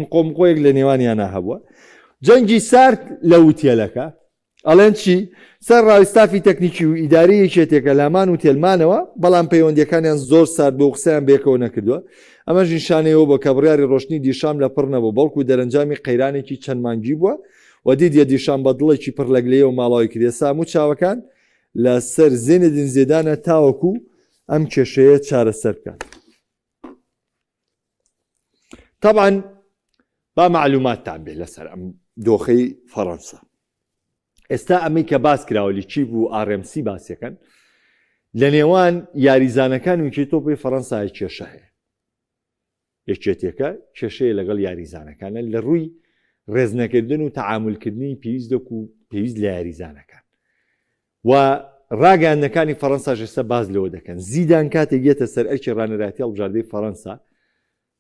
A: مقۆمقۆیەک لە نێوانیانە هەبووە. جەنگی سارد لە وتێلەکە. ئەڵێن چی؟ سەر ڕاوی ستافی تەکنیکی و ئیداری یەکێتیەکە لامان و تێلمانەوە، بەڵام پەیوەندیەکانیان زۆر سارد بووە و قسەیان بەیەکەوە نەکردووە. ئەمەش نیشانەی ئەوە بووە کە بڕیاری ڕۆشتنی دیشام لە پڕ نەبووە، بەڵکو دەرەنجامی قەیرانێکی چەند مانگی بووە و دیدیە دیشام بە دڵێکی پڕ لە گلەیەوە ماڵاوی کرد. ئێستا هەموو چاوەکان لە سەر زێنەدین زێدانە تاوەکو ئەم کێشەیە چارەسەر بکات. تەبعەن با مەعلوماتتان بێ لەسەر ئەم دۆخەی فەڕەنسا. ئێستا ئەمەی کە باس کراوە لیکیپ و ئاڕێمسی باسیەکەن لە نێوان یاریزانەکان و یەکێتی تۆپی فەڕەنسا کێشە هەیە. یەکێتیەکە کێشەیە لەگەڵ یاریزانەکانە لە ڕووی ڕێزنەکردن و تەعامولکردنی پێویست دەکو پێویست لە یاریزانەکان. و ڕاگەیاندنەکانی فەڕەنساش ئێستا باس لەوە دەکەن زیدان کاتێک یەتە سەر ئەرکی ڕانەرایەتی هەڵبژاردەی فەڕەنسا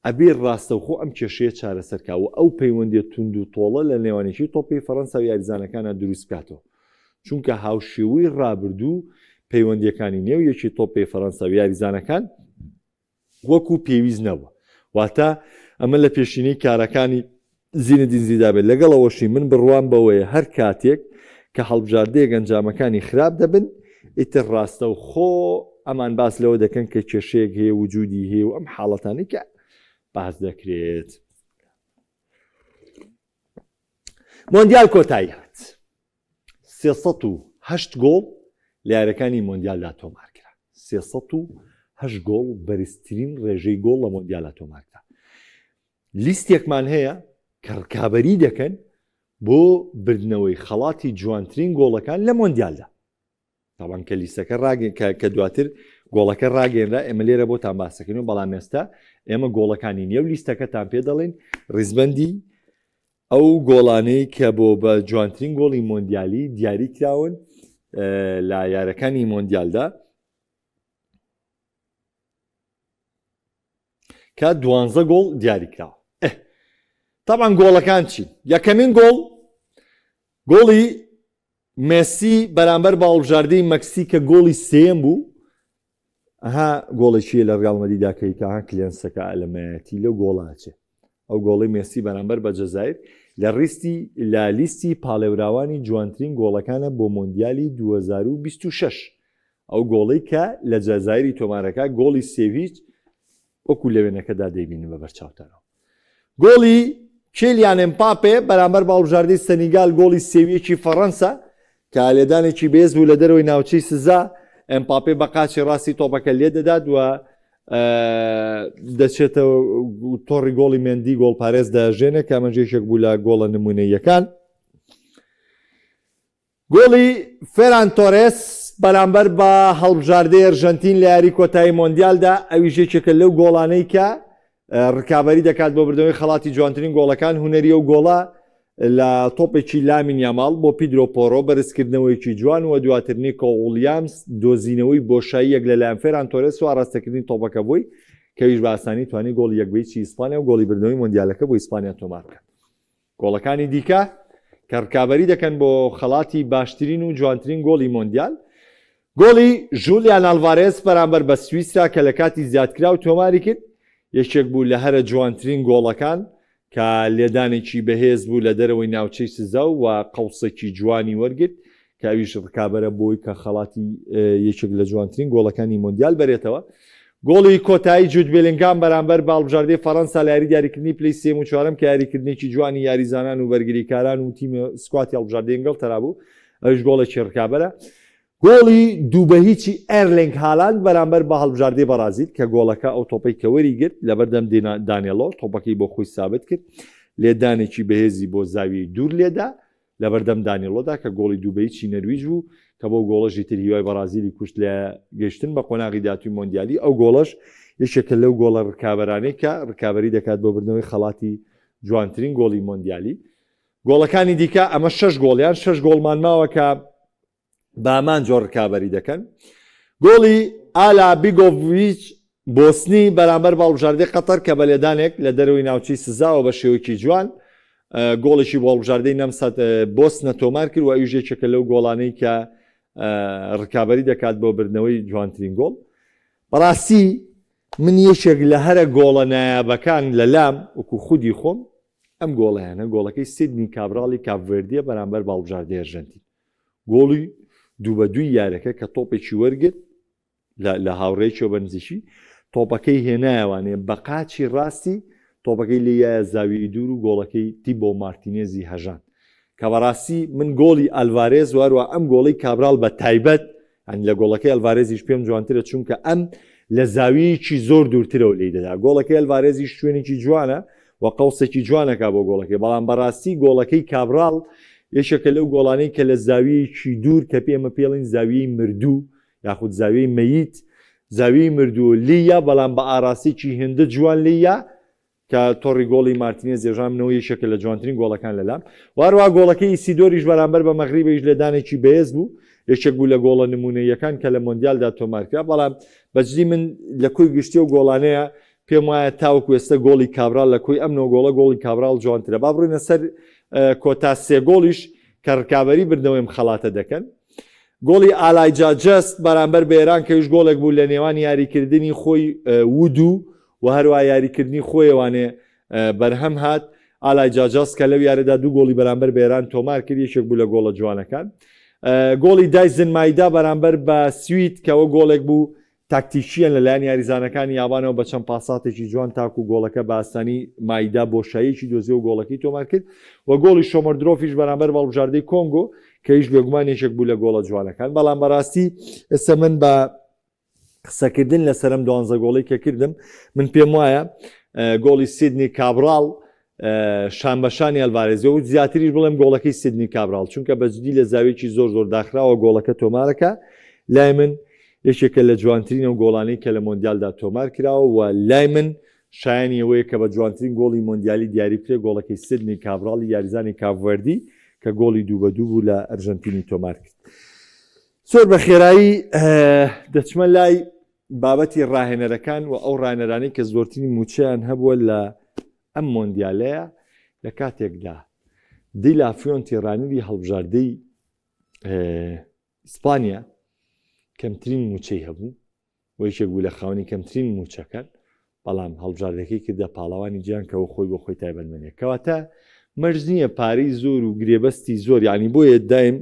A: ئەبێ ڕاستەوخۆ ئەم کێشەیە چارەسەر کا و ئەو پەیوەندیە توند و تۆڵە لە نێوان یەکێتی تۆپی فەڕەنسا و یاریزانەکانا دروست بکاتەوە چونکە هاوشێوەی ڕابردوو پەیوەندیەکانی نێو یەکێتی تۆپی فەڕەنسا و یاریزانەکان وەکو پێویست نەبووە. واتە ئەمە لە پێشینەی کارەکانی زینەدین زیدان بێت. لەگەڵ ئەوەشی من بڕوام بەوەیە هەر کاتێک کە هەڵبژاردەیەک ئەنجامەکانی خراپ دەبن، ئیتر ڕاستەوخۆ ئەمان باس لەوە دەکەن کە کێشەیەک هەیە وجودی هەیە و ئەم حاڵەتانەی کە باس دەکرێت. مۆندیال کۆتایی هات. 308 گۆڵ لە یاریەکانی مۆندیالدا تۆمارکرا. 308 گۆڵ بەرزترین ڕێژەی گۆڵ لە مۆندیالدا تۆمارکرا. لیستێکمان هەیە کە ڕکابەری دەکەن بۆ بردنەوەی خەڵاتی جوانترین گۆڵەکان لە مۆندیالدا. تاوان کە لیستەکە ڕاگەن کە دواتر گۆڵەکە ڕاگەێنرا ئێمە لێرە بۆتان باسەکەین و بەڵام ئێستا ئێمە گۆڵەکانی نێو لیستەکەتان پێ دەڵێن ڕیزبندی ئەو گۆڵانەی کە بۆ بە جوانترین گۆڵی مۆندیالی دیاری کراون لە یارەکانی مۆندیالدا کە دوانزە گۆڵ دیاری کراوە تاوان گۆڵەکان چی یەکەمین گۆڵ گۆڵی مێسی بەرامبەر بە هەڵبژاردەی مەکسیک کە گۆڵی سێیەم بوو ئەها گۆڵێکی لە ڕیاڵ مەدریدا کە کە کلێنسەکە ئەلەمایەتی لەو گۆڵە ئەچێ ئەو گۆڵی مێسی بەرامبەر بە جەزایر لە ڕیستی لە لیستی پاڵێوراوانی جوانترین گۆڵەکانە بۆ مۆندیالی 2026 ئەو گۆڵی کە لە جەزایری تۆمارەکە گۆڵی سێویچ وەکو لە وێنەکەدا دەیبینن بە بەرچاوتانەوە. گۆڵی کیلیان ئێمپاپێ بەرامبەر بە هەڵبژاردەی سەنیگال گۆڵی سێویەکی فەڕەنسا کە لێدانێکی بەهێز بوو لە دەرەوەی ناوچەی سزا ئێمپاپێ بە قاچی ڕاستی تۆپەکە لێدەدات و دەچێتە تۆڕی گۆڵی مێندی گۆڵپارێز دەژێنێ کە ئەمەش یەکێک بوو لە گۆڵە نمونەیەکان. گۆڵی فێران تۆرێس بەرامبەر بە هەڵبژاردەی ئەرژەنتین لە یاری کۆتایی مۆندیالدا، ئەویش یەکێکە لەو گۆڵانەی کە ڕکابەری دەکات بۆ بردنەوەی خەڵاتی جوانترین گۆڵەکان، هونەری ئەو گۆڵە لە تۆپێکی لامین یاماڵ بۆ پیدرۆ پۆرۆ، بەرزکردنەوەیەکی جوان و دواتر نیکۆ وڵیامس دۆزینەوەی بۆشاییەک لەلایەن فێران تۆرێس و ئاراستەکردنی تۆپەکە بۆی، کە ئەویش بە ئاسانی توانی گۆڵی یەک بە هیچی ئیسپانیا و گۆڵی بردنەوەی مۆندیالەکە بۆ ئیسپانیا تۆمار بکات. گۆڵەکانی دیکە کە ڕکابەری دەکەن بۆ خەڵاتی باشترین و جوانترین گۆڵی مۆندیال، گۆڵی ژولیان ئالڤارێز بەرامبەر بە سویسرا کە لە کاتی زیادکراو تۆماری کرد، یەکێک بوو لە هەرە جوانترین گۆڵەکان کە لێدانێکی بەهێز بوو لە دەرەوەی ناوچەی سزا و قەوسێکی جوانی وەرگرت کە ئەویش ڕکابەرە بۆی کە خەڵاتی یەکێک لە جوانترین گۆڵەکانی مۆندیال بەرێتەوە. گۆڵی کۆتایی جود بێلینگهام بەرامبەر بە هەڵبژاردەی فەرەنسا لە یاری دیاریکردنی پلەی سێیەم و چوارەم کە یاریکردنێکی جوانی یاریزانان و بەرگریکاران و تیم squad ی هەڵبژاردەی ئینگڵتەرا بوو ئەویش گۆڵێکی ڕکابەرە. گۆڵی دوو بە هیچی ئێرلینگ هالاند بەرامبەر بە هەڵبژاردەی بەڕازیل کە گۆڵەکە ئەو تۆپەی کە وەریگرت لەبەردەم دانێلۆ تۆپەکەی بۆ خۆی سابت کرد لێدانێکی بەهێزی بۆ زاویەی دوور لێدا لەبەردەم دانیڵۆدا کە گۆڵی دوو بە هیچی نەرویج بوو کە بەو گۆڵەشی تر هیوای بەڕازیلی کوشت لە گەیشتن بە قۆناغی داهاتووی مۆندیالی، ئەو گۆڵەش یەکێکە لەو گۆڵە رکابەرانەی کە رکابەری دەکات بۆ بردنەوەی خەڵاتی جوانترین گۆڵی مۆندیالی. گۆڵەکانی دیکە ئەمە شەش گۆڵیان شەش گۆڵمان ماوە کە بە هەمان جۆر ڕکابەری دەکەن. گۆڵی ئالا بیگۆڤیچ بۆسنی بەرامبەر بە هەڵبژاردەی قەتەر کە بە لێدانێک لە دەرەوەی ناوچەی سزاوە بە شێوەیەکی جوان گۆڵێکی بۆ هەڵبژاردەی نەمسا بۆسنە تۆمار کرد و ئەویش یەکێکە لەو گۆڵانەی کە ڕکابەری دەکات بۆ بردنەوەی جوانترین گۆڵ. بەڕاستی. من یەکێک لە هەرە گۆڵە نایابەکان لە لام وەکو خودی خۆم ئەم گۆڵەیانە گۆڵەکەی سیدنی کابراڵی کاپڤێردیە بەرامبەر بە هەڵبژاردەی ئەرژەنتین گۆڵی دوو بە دووی یارەکە کە تۆپێکی وەرگرت لە هاوڕێیەکیەوە بە نزیکی تۆپەکەی هێنایەوانێ بە قاچی ڕاستی تۆپەکەی لێیایە زاویەی دوور و گۆڵەکەی تیبۆ مارتینێزی هەژاند کە بەڕاستی من گۆڵی ئەلڤارێز و هەروە ئەم گۆڵی کابراڵ بە تایبەت ئەنی لە گۆڵەکەی ئەلڤارێزیش پێم جوانترە چونکە ئەم لە زاویەکی زۆر دوورترەوە لی دەدا گۆڵەکەی ئەلڤارێزیش شوێنێکی جوانە و قەوسێکی جوانەکە بۆ گۆڵەکەی بەڵام بەڕاستی گۆڵەکەی کابراڵ یەکێکە لەو گۆڵانەی کە لە زاویەکی دوور کە پێمە پێڵین زاویەی مردوو یاخود زاویەی مەیت زاویەی مردوو لیە بەڵام بە ئاراستێکی هێندە جوان لیە کە تۆڕی گۆڵی مارتینێز ێژامنەوە یەکێکە لە جوانترین گۆڵەکان لەلام واروا گۆڵەکەی ئیسیدۆریش بەرامبەر بە مەغریبەیش لێدانێکی بەهێز بوو یەکێک بوو لە گۆڵە نمونەیەکان کە لە مۆندیالدا تۆمارکرا بەڵام بەجدی من لە کۆی گشتی و گۆڵانەیە پێم وایە تاوەکو ئێستا گۆڵی کابرال لە کۆی ئەم نۆ گۆڵە گۆڵی کابرال جوانترە با بڕینە سەر کۆتا سێ گۆڵیش کە ڕکابەری بردنەوەی خەڵاتە دەکەن گۆڵی ئالایجا جەست بەرامبەر بە ئێران کەویش گۆڵێک بوو لە نێوان یاریکردنی خۆی ودوو و هەروە یاریکردنی خۆیەوانێ بەرهەم هات ئالایجا جەست کە لەو یاریدا دوو گۆڵی بەرامبەر بە ئێران تۆمار کرد یەکێک بوو لە گۆڵە جوانەکان گۆڵی دایزن مایدا بەرامبەر بە سوید کەەوە گۆڵێک بوو تاکتیکییان لەلایەن یاریزانەکانی یابانەوە بە چەند پاساتێکی جوان تاکو گۆڵەکە بە ئاسانی مایدا بۆشاییەکی دۆزیەوە گۆڵەکەی تۆمارکرد و گۆڵی شۆمۆردرۆفیش بەرامبەر بە هەڵبژاردەی کۆنگۆ کە یش بێگومان یەکێک بوو لە گۆڵە جوانەکان بەڵام بەڕاستی ئێستا من بە قسەکردن لەسەر ئەم دوانزە گۆڵی کە کردم من پێم وایە گۆڵی سیدنی کابراڵ شانبەشانی ئەلڤارێزی و زیاتریش بڵێم گۆڵەکەی سیدنی کابراڵ چونکە بەجدی لە زاویەکی زۆر زۆر داخراوە گۆڵەکە تۆمارەکە لای من یەکێکە لە جوانترین ئەو گۆڵانەی کە لە مۆندیالدا تۆمار کراوە و لای من شایانی ئەوەیە کە بە جوانترین گۆڵی مۆندیالی دیاری بکرێت گۆڵەکەی سیدنی کابراڵی یاریزانی کاپڤێردی کە گۆڵی دوو بە دوو بوو لە ئەرژەنتینی تۆمار کرد زۆر بە خێرایی دەچمە لای بابەتی ڕاهێنەرەکان و ئەو ڕاهێنەرانەی کە زۆرترین مووچەیان هەبووە لە ئەم مۆندیالەیە لە کاتێکدا دیلا فیۆنتی ڕانەری هەڵبژاردەی ئیسپانیا کەمترین مووچەی هەبوو و یەکێک بوو لە خاوەنی کەمترین مووچەکان بەڵام هەڵبژاردەکەی کردە پاڵەوانی جیان کەەوە خۆی بۆ خۆی تایبەتمەندێک کەواتە مەرج نییە پارەی زۆر و گرێبەستی زۆر یعنی بۆیە دایم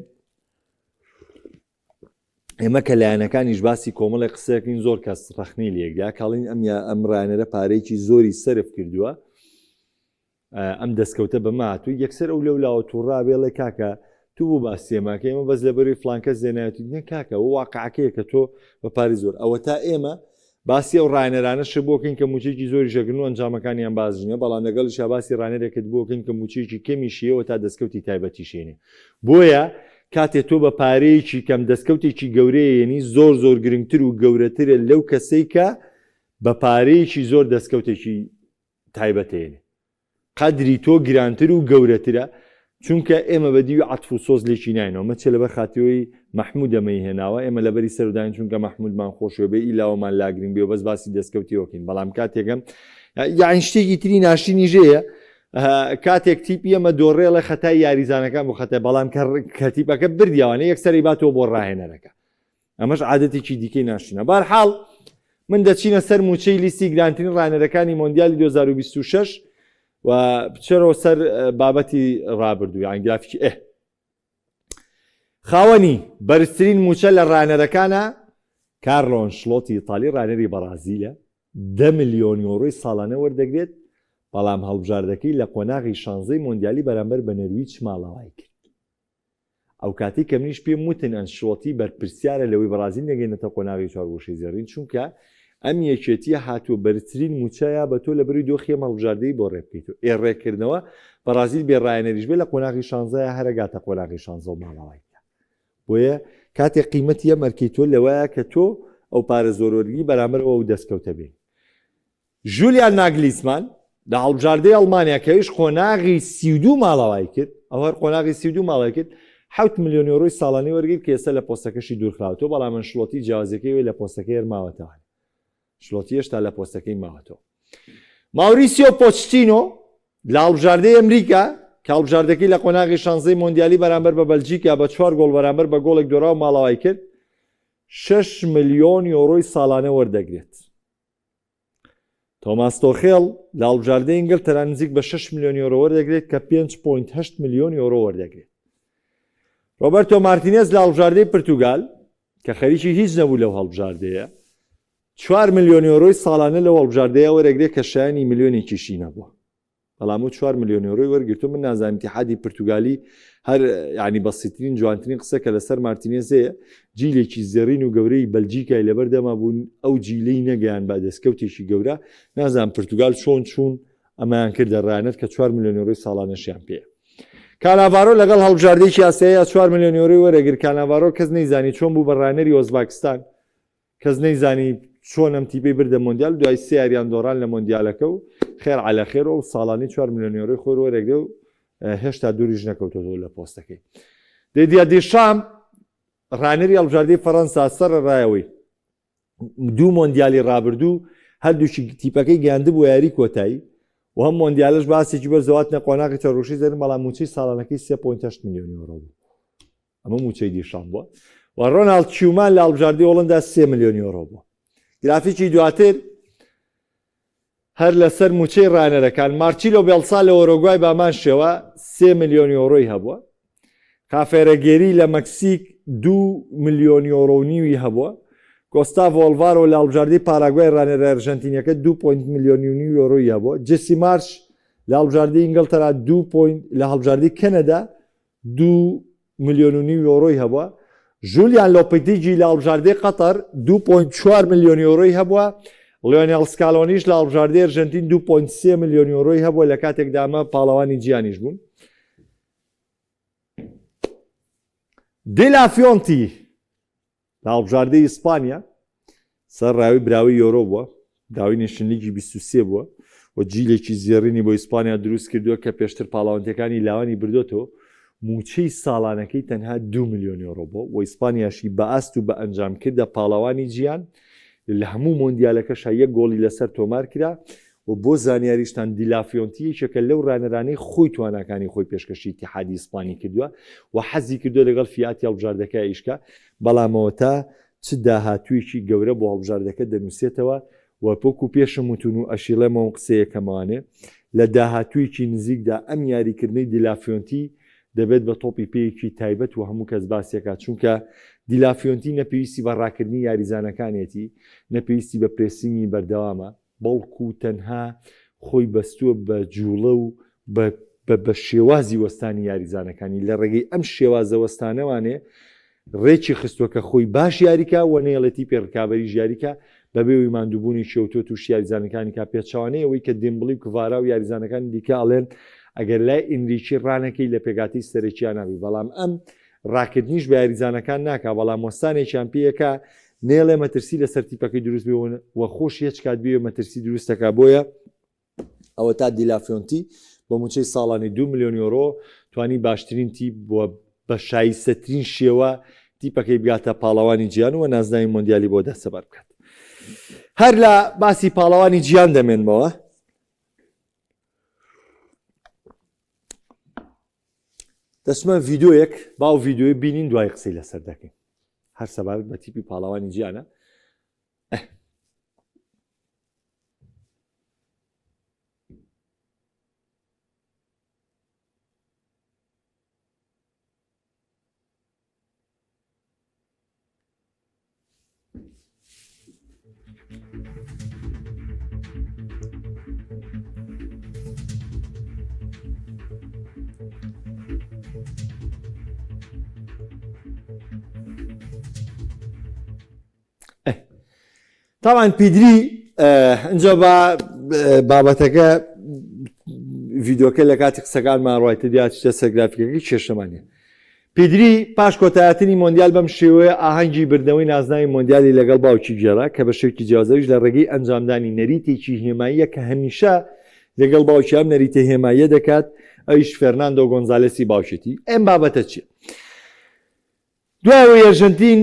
A: ئێمە کە لایەنەکانیش باسی کۆمەڵێک قسەکەین زۆر کەس ڕەخنەی لێگرا کاڵین ئەم یا ئەم ڕانەرە پارەیەکی زۆری سەرف کردووە ئەم دەستکەوتە بەمە هاتوو یەکسەر ئەو لەو لاوە تووڕا بێڵێ کاکە تو بوو باسیێماکە ئێمە بەس لەبەری فلانکە زێنایەتی نە کاکە واقعەکەیە کە تۆ بە پاری زۆر ئەوە تا ئێمە باسی ئەو ڕاهێنەرانەشت بۆ کەین کە مووچەیەکی زۆریش ئەگرن و ئەنجامەکانیان باش نییە، بەڵام لەگەڵیشا باسی ڕاهێنەرێکت بۆ کەین کە مووچەیەکی کەمیشی هەیە و تا دەستکەوتی تایبەتیش هێنێ. بۆیە کاتێ تۆ بە پارەیەکی کەم دەستکەوتێکی گەورە ئەیەنی زۆر زۆر گرنگتر و گەورەترە لەو کەسەی کە بە پارەیەکی زۆر دەستکەوتێکی تایبەت ئەیەنێ. قەدری تۆ گرانتر و گەورەترە چونکە ئێمە بە دیوی عەتف و سۆز لێکی ناینەوە مە چێ لەبەر خاترەوەی مەحمود ئەمەی هێناوە ئێمە لەبەری سەروداین چونکە مەحمودمان خۆشوێ بێ ئیلاوەمان لا گرنگ بێ و بەس باسی دەستکەوتیەوە کەین بەڵام کاتێکم یاعین شتێکی تری ناشرینی ژەیە کاتێک تیپی ئەمە دۆڕێڵە خەتای یاریزانەکان بۆ خەتای بەڵام کە تیپەکە بردیوانە یەکسەری باتەوە بۆ ڕاهێنەرەکە ئەمەش عادەتێکی دیکەی ناشرینە. بەهەرحاڵ من دەچینە سەر مووچەی لیستی گرانترین ڕاهێنەرەکانی مۆندیالی 2026 و بچەرەوە سەر بابەتی ڕابردوو یان گرافیکی ئێ خاوەنی بەرزترین مووچە لە ڕاهێنەرەکانە کارلۆ ئەنشلۆتی ئیتالی ڕاهێنەری بەڕازیلە دە ملیۆن یۆرۆی ساڵانە وەردەگرێت بەڵام هەڵبژاردەکەی لە قۆناغی شانزەی مۆندیالی بەرامبەر بە نەرویج ماڵاوای کرد ئەوکاتەی کە منیش پێم وتن ئەنشلۆتی بەرپرسیارە لەوەی بەڕازیل نەگەینەتە قۆناغی چوارگۆشەی زێڕین چونکە ئەم یەکێتیە هاتووە بەرزترین مووچەیە بە تۆ لەبەروی دۆخی ئەم هەڵبژاردەی بۆ ڕێبکەیت و ئێ ڕێکردنەوە بەڕازیل بێ ڕایەنەریش بێ لە قۆناغی شانزەیە هەرەگاتە قۆناغی شانزە و ماڵاوای بکە بۆیە کاتێک قیمەتی ئەم ئەرکەی تۆ لەوەیە کە تۆ ئەو پارە زۆر وەرگری بەرامبەر ئەو دەستکەوتە بێ ژولیان ناگلیسمان لە هەڵبژاردەی ئەڵمانیا کە ئەویش قۆناغی 32 ماڵاوای کرد ئەو هەر قۆناغی 32 ماڵای کرد 7 ملیۆن یۆرۆی ساڵانی وەرگرت کە ئێستا لە پۆستەکەشی دوورخراوەتەوە بەڵام ئەنشلۆتی جیاوازیەکەی وی لە پۆستەکەی هەر ماوەتەوە شلۆتی هێشتا لە پۆستەکەی ماوەتەوە ماوریسیۆ پۆچتینۆ لە هەڵبژاردەی ئەمریکا کە هەڵبژاردەکەی لە قۆناغی شانزەی مۆندیالی بەرامبەر بە بەلجیکا بە چوار گۆڵ بەرامبەر بە گۆڵێک دۆرا و ماڵاوای کرد 6 ملیۆن یۆرۆی ساڵانە وەردەگرێت. تۆماس تۆخێڵ لە هەڵبژاردەی ئینگلتەرا نزیک بە 6 ملیۆن یۆرۆ وەردەگرێت کە 5.8 ملیۆن یۆرۆ وەردەگرێت. ڕۆبەرتۆ مارتینێز لە هەڵبژاردەی پرتوگال کە خەریکی هیچ نەبوو لەو هەڵبژاردەیە 4 ملیۆن یۆرۆی ساڵانە لەو هەڵبژاردەیە وەرەگرێت کە شایانی ملیۆنێکیشی نەبووە. بەڵام ئەو چوار ملیۆن یۆرۆی وەرگرتو من نازانم ئیتیحادی پرتوگالی هەر یعنی بەسیترین جوانترین قسە کە لەسەر مارتینێزەیە جیلێکی زێڕین و گەورەی بەلجیکای لەبەردەما بوون ئەو جیلەی نەگەیان بە دەستکەوتێکی گەورە نازانم پرتوگال چۆن چوون ئەمەیان کردە ڕانەر کە 4 ملیۆن یۆرۆی ساڵانەشیان پێیە. کاناڤارۆ لەگەڵ هەڵبژاردەیەکی ئاسیاییە 4 ملیۆن یۆرۆی وەرەگر کاناڤارۆ کەس نەیزانی چۆن بوو بە ڕانەری ئۆزباکستان کەس نەیزانی چۆن ئەم تیپەی بردە مۆندیال، دوای سێ یاریان دۆڕان لە مۆندیالەکە و خێر عەلە خێر و ساڵانی چوار ملیۆن یۆرۆی خۆی وەرەگرێ و هێشتا دووریش نەکەوتۆتەوە لە پۆستەکەی. دیدیە دیشام ڕانەری هەڵبژاردەی فەرەنسا سەرەڕایەوەی دوو مۆندیالی ڕابردوو هەردووکی تیپەکەی گەیاندبوو یاری کۆتایی و هەم مۆندیالش باسێکی بەرزەواتنە قۆناغی چەڕوشی زەرن بەڵام موچەی ساڵانەکەی 3.8 ملیۆن یۆرۆ بوو. ئەمە موچەی دیشان بووە و ڕۆناڵد کیومان لە هەڵبژاردەی هۆڵندا 3 ملیۆن یۆرۆ بووە. گرافیکی دواتر هەر لەسەر موچەی ڕانەرەکان مارچیلۆ بێڵسا لە ئۆرۆگوای بامان شێوە 3 ملیۆن یۆرۆی هەبووە. خافێرەگێری لە مەکسیک 2 ملیۆن یۆرۆ و نیوی هەبووە. گۆستاڤۆ ئەلڤارۆ لە هەڵبژاردەی پاراگوای ڕانەرە ئەرژەنتینیەکە 2 point ملیۆن و نیو یۆرۆی هەبووە. جێسی مارش لە هەڵبژاردەی ئینگڵتەرا 2 point لە هەڵبژاردەی کەنەدا دوو ملیۆن و نیو یۆرۆی هەبووە، ژولیان لۆپێتیگی لە هەڵبژاردەی قەتەر 2.4 ملیۆن یۆرۆی هەبووە، لیۆنێل سکالۆنیش لە هەڵبژاردەی ئەرژەنتین 2.3 ملیۆن یۆرۆی هەبووە لە کاتێکدا ئەمە پاڵەوانی جیهانیش بوون. دیلافیۆنتی لە هەڵبژاردەی ئیسپانیا سەر ڕاوی براوەی یۆرۆ بووە، براوەی Nation League ی 23 بووە و جیلێکی زێڕینی بۆ ئیسپانیا دروست کردووە کە پێشتر پاڵاوانتەکانی لاوانی بردۆتەوە، مووچەی ساڵانەکەی تەنها 2 ملیۆن یۆرۆ بووە و ئیسپانیاشی بە ئاست و بە ئەنجام کردە پاڵەوانی جیهان، لە هەموو مۆندیالەکەشا یەک گۆڵی لەسەر تۆمار کرا و بۆ زانیاریشتان دیلافیۆنتی یەکێکە لەو رانەرانەی خۆی تواناکانی خۆی پێشکەشی ئیتیحادی ئیسپانی کردووە و حەزی کردووە لەگەڵ فیاتی هەڵبژاردەکە ئیشکا، بەڵام ئەوەتا چ داهاتوویەکی گەورە بۆ هەڵبژاردەکە دەنووسێتەوە و وەکو پێشم وتون و ئەشیڵێمەوە ئەم قسەیە کەمەوانێ لە داهاتوویەکی نزیکدا ئەم یاریکردنەی دیلافیۆنتی دەبێت بە تۆپی پێیەکی تایبەت و هەموو کەس باسیەکات چونکە دیلافیۆنتی نە پێویستی بە ڕاکردنی یاریزانەکانێتی نە پێویستی بە pressing ی بەردەوامە بەڵکو تەنها خۆی بەستووە بە جوڵە و بە بە شێوازی وەستانی یاریزانەکانی، لە ڕێگەی ئەم شێوازە وەستانەوانێ ڕێکی خستووە کە خۆی باش یاریکا و نەیەڵێ تیپی ڕکابەریش یاریکا بەبێ ئەوەی ماندووبوونێکی ئەوتۆ تووشی یاریزانەکانی کا، پێچەوانەی ئەوەی کە دێمبڵی و کڤارا و یاریزانەکانی دیکە ئەڵێن ئەگەر لای ئینریکی ڕانەکەی لە پێکهاتەی سەرەکیا نابی بەڵام ئەم ڕاکردنیش بە یاریزانەکان ناکا بەڵام وەستانێکیان پێیەکا نێڵێ مەترسی لەسەر تیپەکەی دروست بێ و خۆشی هیچ کات بێ مەترسی دروست دەکا بۆیە ئەوەتا دیلافیۆنتی بە موچەی ساڵانی 2 ملیۆن یۆرۆ توانی باشترین تیپ بووە بە شایستەترین شێوە تیپەکەی بگاتە پاڵەوانی جیان و نازناوی مۆندیالی بۆ دەستەبەر بکات هەر لە باسی پاڵەوانی جیان دەمێنمەوە دەچمە ڤیدیۆیەک باو ڤیدیۆی بینین دوای قسەی لەسەر دەکەین هەر سەبارەت بە تیپی پاڵەوانی جیانە تاوان پیدری ئەجا بە بابەتەکە ڤیددیوکە لە کاتی قسەکانمان ڕایتە دیاچتە سەر گرافیکەکەی کێشەمانە پیدری پاش کۆتایهاتنی مۆندیال بەم شێوەیە ئاهەنگی بردنەوەی نازناوی مۆندیالی لەگەڵ باوکی گێڕا کە بە شێوکی جیاوازەویش لە ڕێگەی ئەنجامدانی نەریتێکی هێماییە کە هەمیشە لەگەڵ باوکی ئەم نەریتە هێماییە دەکات ئەویش فێرناندۆ گۆنزالێسی باوکێتی. ئەم بابەتە چییە؟ دوای ئەوەی ئەرژەنتین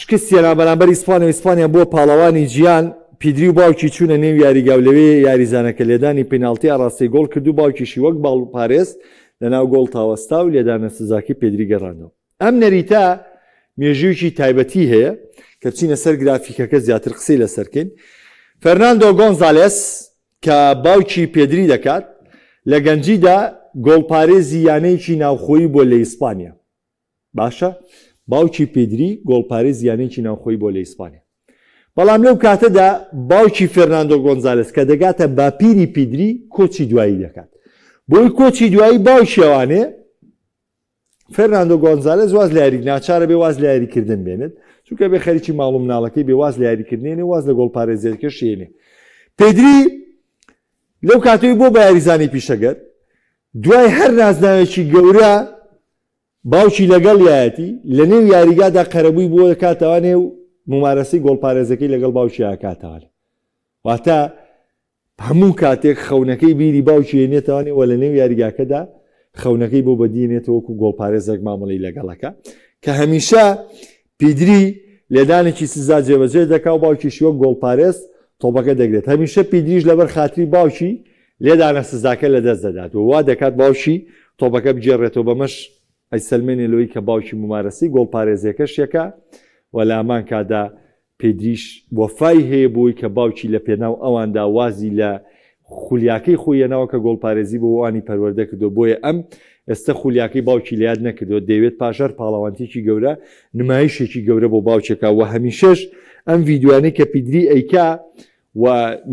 A: شکستی هێنا بەرامبەر ئیسپانیا و ئیسپانیا بووە پاڵەوانی جیهان، پیدری و باوکی چوونە نێو یاریگا و لەوێ یاریزانەکە لێدانی پیناڵتی ئاڕاستەی گۆڵ کرد و باوکیشی وەک باڵپارێز لەناو گۆڵ تاوەستا و لێدانە سزاکەی پێدری گەڕاندەوە. ئەم نەریتە مێژوویەکی تایبەتی هەیە کە بچینە سەر گرافیکەکە زیاتر قسەی لەسەر کەین. فێرناندۆ گۆنزالێس. کە باوکی پێدری دەکات، لە گەنجیدا گۆڵپارێزی یانەیەکی ناوخۆیی بووە لە ئیسپانیا. باشە باوکی پێدری گۆڵپارێزی یانەیەکی ناوخۆیی بووە لە ئیسپانیا. بەڵام لەو کاتەدا باوکی فێرناندۆ گۆنزالێس کە دەگاتە باپیری پیدری کۆچی دوایی دەکات. بۆی کۆچی دوایی باوکی ئەوانێ فێرناندۆ گۆنزالێز واز لە یاری ناچارە بێ واز لە یاریکردن بێنێت چونکە بێ خەریکی ماڵ و مناڵەکەی بێ واز لە یاریکردنێنێ واز لە گۆڵپارێزیەکەش یێنێ. پێدری لەو کاتەی بۆ بە یاریزانی پیشەگەر دوای هەر نازناوێکی گەورە باوکی لەگەڵیایەتی لەنێو یاریگادا قەرەبووی بۆ دەکاتەوانێ و مومارەسەی گۆڵپارێزەکەی لەگەڵ باوکی ئەکاتەوانێ. واتە هەموو کاتێک خەونەکەی بیری باوکی ێنێتەوانێ و لەنێو یاریگاکەدا خەونەکەی بۆ بەدیێنێتەوە وەکو گۆڵپارێزێک مامەڵەی لەگەڵەکە کە هەمیشە پیدری لێدانێکی سزا جێبەجێ دەکا و باوکیشی وەک گۆڵپارێز تۆپەکە دەگرێت. هەمیشە پیدریش لەبەر خاتری باوکی لێدانە سزاکە لەدەست دەدات و وا دەکات باوکی تۆپەکە بگێڕێتەوە بەمەش ئەیسەلمێنێ لەوەی کە باوکی مومارەسەی گۆڵپارێزیەکەشیەکە و لە هەمان کاتدا پێدریش وەفای هەیە بۆی کە باوکی لە پێناو ئەواندا وازی لە خولیاکەی خۆی هێناوە کە گۆڵپارێزی بۆ ئەوانی پەروەردە کردووە بۆیە ئەم ئێستە خولیاکەی باوکی لە یاد نەکردووە دەیەوێت پاش هەر پاڵەوانتیەکی گەورە نمایشێکی گەورە بۆ باوکێکا وە هەمیشەش ئەم ڤیدیۆیانەی کە پیدری ئەیکا و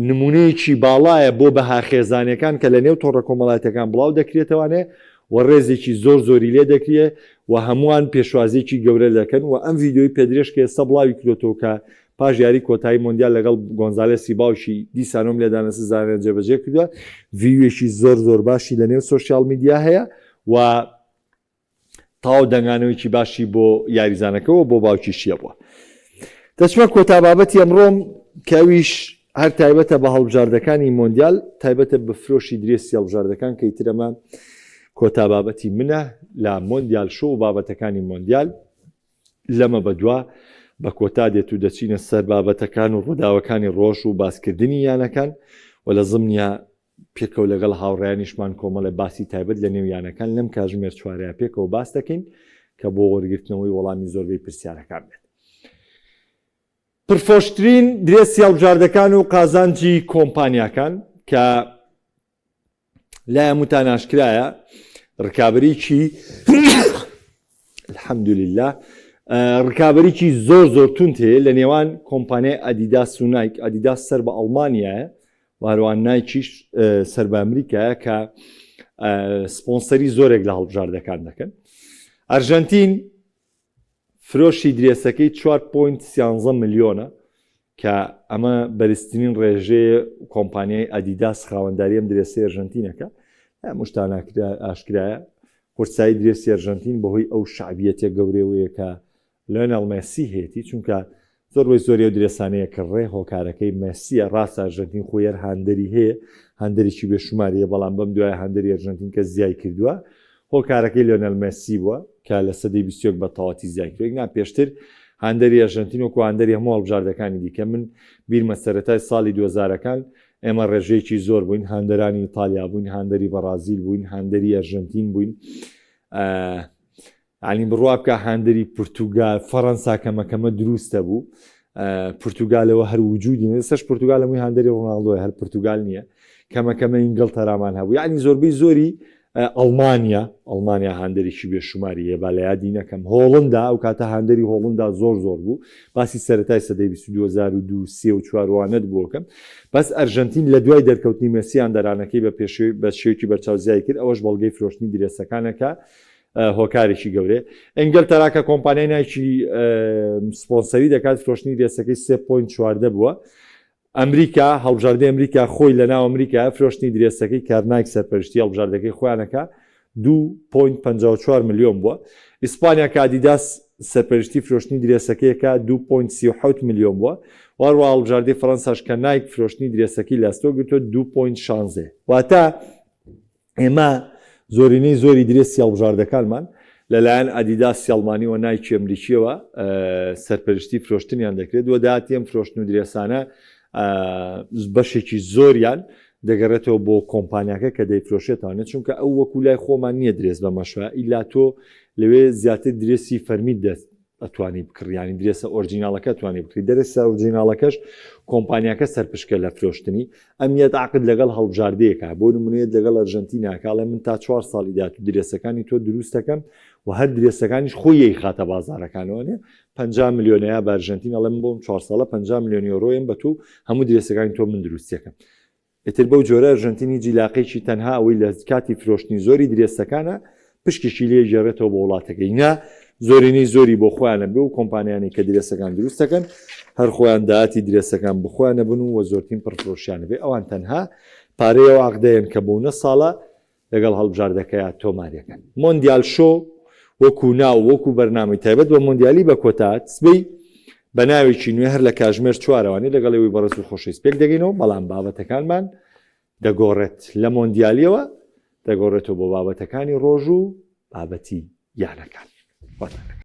A: نمونەیەکی باڵایە بۆ بەها خێزانیەکان کە لە نێو تۆڕە کۆمەڵایەتیەکان بڵاو دەکرێتەوانێ و ڕێزێکی زۆر زۆری لێ دەکریێ و هەمووان پێشوازیەکی گەورە دەکەن و ئەم ڤیدیۆی پێدرێش کە ئێستا بڵاوی کرۆتەوە کە پاش یاری کۆتایی مۆندیال لەگەڵ گۆنزالێسی باوکی دیسان ئەم لێدانە سزانە جێبەجێ کردووە view ێکی زۆر زۆر باشی لە نێو social media هەیە و تەواو دەنگانەوەیکی باشی بۆ یاریزانەکەەوە بۆ باوکیشیە بووە. دەچمە کۆتا بابەتی ئەمڕۆم کە ئەویش هەر تایبەتە بە هەڵبژاردەکانی مۆندیال تایبەتە بە فرۆشی درێسی هەڵبژاردەکان کە ئیتر ئەمە کۆتا بابەتی منە لە مۆندیال شۆ و بابەتەکانی مۆندیال لەمە بەدوا بە کۆتا دێت و دەچینە سەر بابەتەکان و ڕووداوەکانی ڕۆژ و باسکردنی یانەکان و لە زمنیا پێکەوە لەگەڵ هاوڕێیانیشمان کۆمەڵێ باسی تایبەت لە نێو یانەکان لەم کاژمێر چوارەیە پێکەوە باس دەکەین کە بۆ وەرگرتنەوەی وەڵامی زۆربەی پرسیارەکان بێت. پرفۆشترین درێسی هەڵبژاردەکان و قازانجی کۆمپانیاکان کە لای هەمووتان ئاشکرایە ڕکابەریی الحمدللە ڕکابەریی زۆر زۆر توند هەیە لە نێوان کۆمپانیای ئەدیداس و نایک ئەدیداس سەر بە ئەڵمانیایە و هەروان نایکیش سەر بە ئەمریکایە کە سپۆنسەری زۆرێک لە هەڵبژاردەکان دەکەن ئەرژەنتین فرۆشی درێسەکەی 4.13 ملیۆنە کە ئەمە بەرزترین ڕێژەیە کۆمپانیای ئەدیداس خاوەنداری ئەم درێسەی ئەرژەنتینەکە هەمووشتان ئاشکرایە قورسایی درێسی ئەرژەنتین بەهۆی ئەو شەعبیەتە گەورەیەوەیە کە لیۆنێل مێسی هەیەتی چونکە زۆربەی زۆری ئەو درێسانەیە کە ڕێ هۆکارەکەی مێسیە ڕاستە ئەرژەنتین خۆی هەر هاندەری هەیە هاندەرێکی بێشوماریە بەڵام بەم دوای هاندەری ئەرژەنتین کە زیای کردووە هۆکارەکەی لیۆنێل مێسی بووە کە لە سەدەی 21 بە تەواتی زیای کردووە نا پێشتر هاندەری ئەرژەنتین وەکو هاندەری هەموو هەڵبژاردەکانی دیکە من بیرمە سەرەتای ساڵی 2000ەکان ئێمە ڕێژەیەکی زۆر بووین هاندەرانی ئیتالیا بووین هاندەری بەڕازیل بووین هاندەری ئەرژەنتین بووین یانی بڕوا بکە هاندەری پرتوگال فەڕەنسا کەمە کەمە دروستە بوو پرتوگالەوە هەر وجودی سەش پرتوگال هەمووی هاندەری ڕۆناڵدۆی هەر پرتوگال نییە کەمە کەمە ئینگڵتەرامان هەبوو یعنی زۆربەی زۆری ئەڵمانیا ئەڵمانیا هاندەرێکی بێشوماری هەیە با لە یادی نەکەم هۆڵندا ئەو کاتە هاندەری هۆڵندا زۆر زۆر بوو باسی سەرەتای سەدەی 2002 سێ و چواروانەت بۆکەم بەس ئەرژەنتین لە دوای دەرکەوتنی مێسی هاندەرانەکەی بە پێشوی بە شێوکی بەرچاو زیای کرد ئەوەش بەڵگەی فرۆشتنی درێسەکانەکە هۆکارێکی گەورەیە. ئینگلتەرا کە کۆمپانیای نایکی سپۆنسەری دەکات فرۆشتنی درێسەکەی 3.14 بووە. ئەمریکا هەڵبژاردەی ئەمریکا خۆی لە ناو ئەمریکا فرۆشتنی درێسەکەی کار نایک سەرپەرشتی هەڵبژاردەکەی خۆیانەکە 2.54 ملیۆن بووە. ئیسپانیا کە ئادیداس سەرپەرشتی فرۆشتنی درێسەکەیەکە 2.37 ملیۆن بووە. واروە هەڵبژاردەی فەرەنساش کە نایک فرۆشتنی درێسەکەی لە ئەستۆ گرتووە 2.16 واتە ئێمە زۆرینەی زۆری درێسی هەڵبژاردەکانمان لەلایەن ئەدیداسی ئەڵمانی و نایکی ئەمریکیەوە سەرپەرشتی فرۆشتنیان دەکرێت و داهاتی ئەم فرۆشتن و درێسانە بەشێکی زۆریان دەگەڕێتەوە بۆ کۆمپانیاکە کە دەیفرۆشێتانە چونکە ئەو وەکو لای خۆمان نییە درێس بە مەشوە ئیلا تۆ لەوێ زیاتر درێسی فەرمی دەست ئەتوانی بکڕی ینی درێسە ئۆرجیناڵەکە توانی بکری دەرسە ئۆرجیناڵەکەش کۆمپانیاکە سەرپشکە لە فرۆشتنی ئەمیەت عقد لەگەڵ هەڵبژاردەیەکە بۆ نمونەیەت لەگەڵ ئەرژەنتینا کاڵێ من تا چوار ساڵی دات و درێسەکانی تۆ دروست دەکەم و هەر درێسەکانیش خۆی یەیخاتە بازارەکانەوە نیە 50 ملیۆنەیە بە ئەرژەنتین ئەڵێ من بۆم چوار ساڵە 50 ملیۆن یۆرۆیم بە تۆ هەموو درێسەکانی تۆ من دروستەکەم ئیتر بەو جۆرە ئەرژەنتین هیچ عیلاقەیەکی تەنها ئەوەی لە کاتی فرۆشتنی زۆری درێسەکانە پشکێکی لێ گێڕێتەوە بۆ وڵاتەکەی نا زۆرینەی زۆری بۆ خۆیانە بێ و کۆمپانیانی کە درێسەکان دروست دەکەن هەر خۆیان داهاتی درێسەکان بخۆیان نەبن و زۆرترین پڕفرۆشیان بێ ئەوان تەنها پارەی ئەو عەقدەیەن کە بۆ نە ساڵە لەگەڵ هەڵبژاردەکەیا تۆماریەکەن. مۆندیال شۆ وەکو ناو وەکو بەرنامەی تایبەت بە مۆندیالی بە کۆتا سبەی بە ناوێکی نوێ هەر لە کاژمێر چوارەوانی لەگەڵ ئێوەی بەڕێز و خۆشەویست پێک دەگەینەوە بەڵام بابەتەکانمان دەگۆڕێت لە مۆندیالیەوە دەگۆڕێتەوە بۆ بابەتەکانی ڕۆژ و بابەتی یانەکان. خواتان لەگەڵ.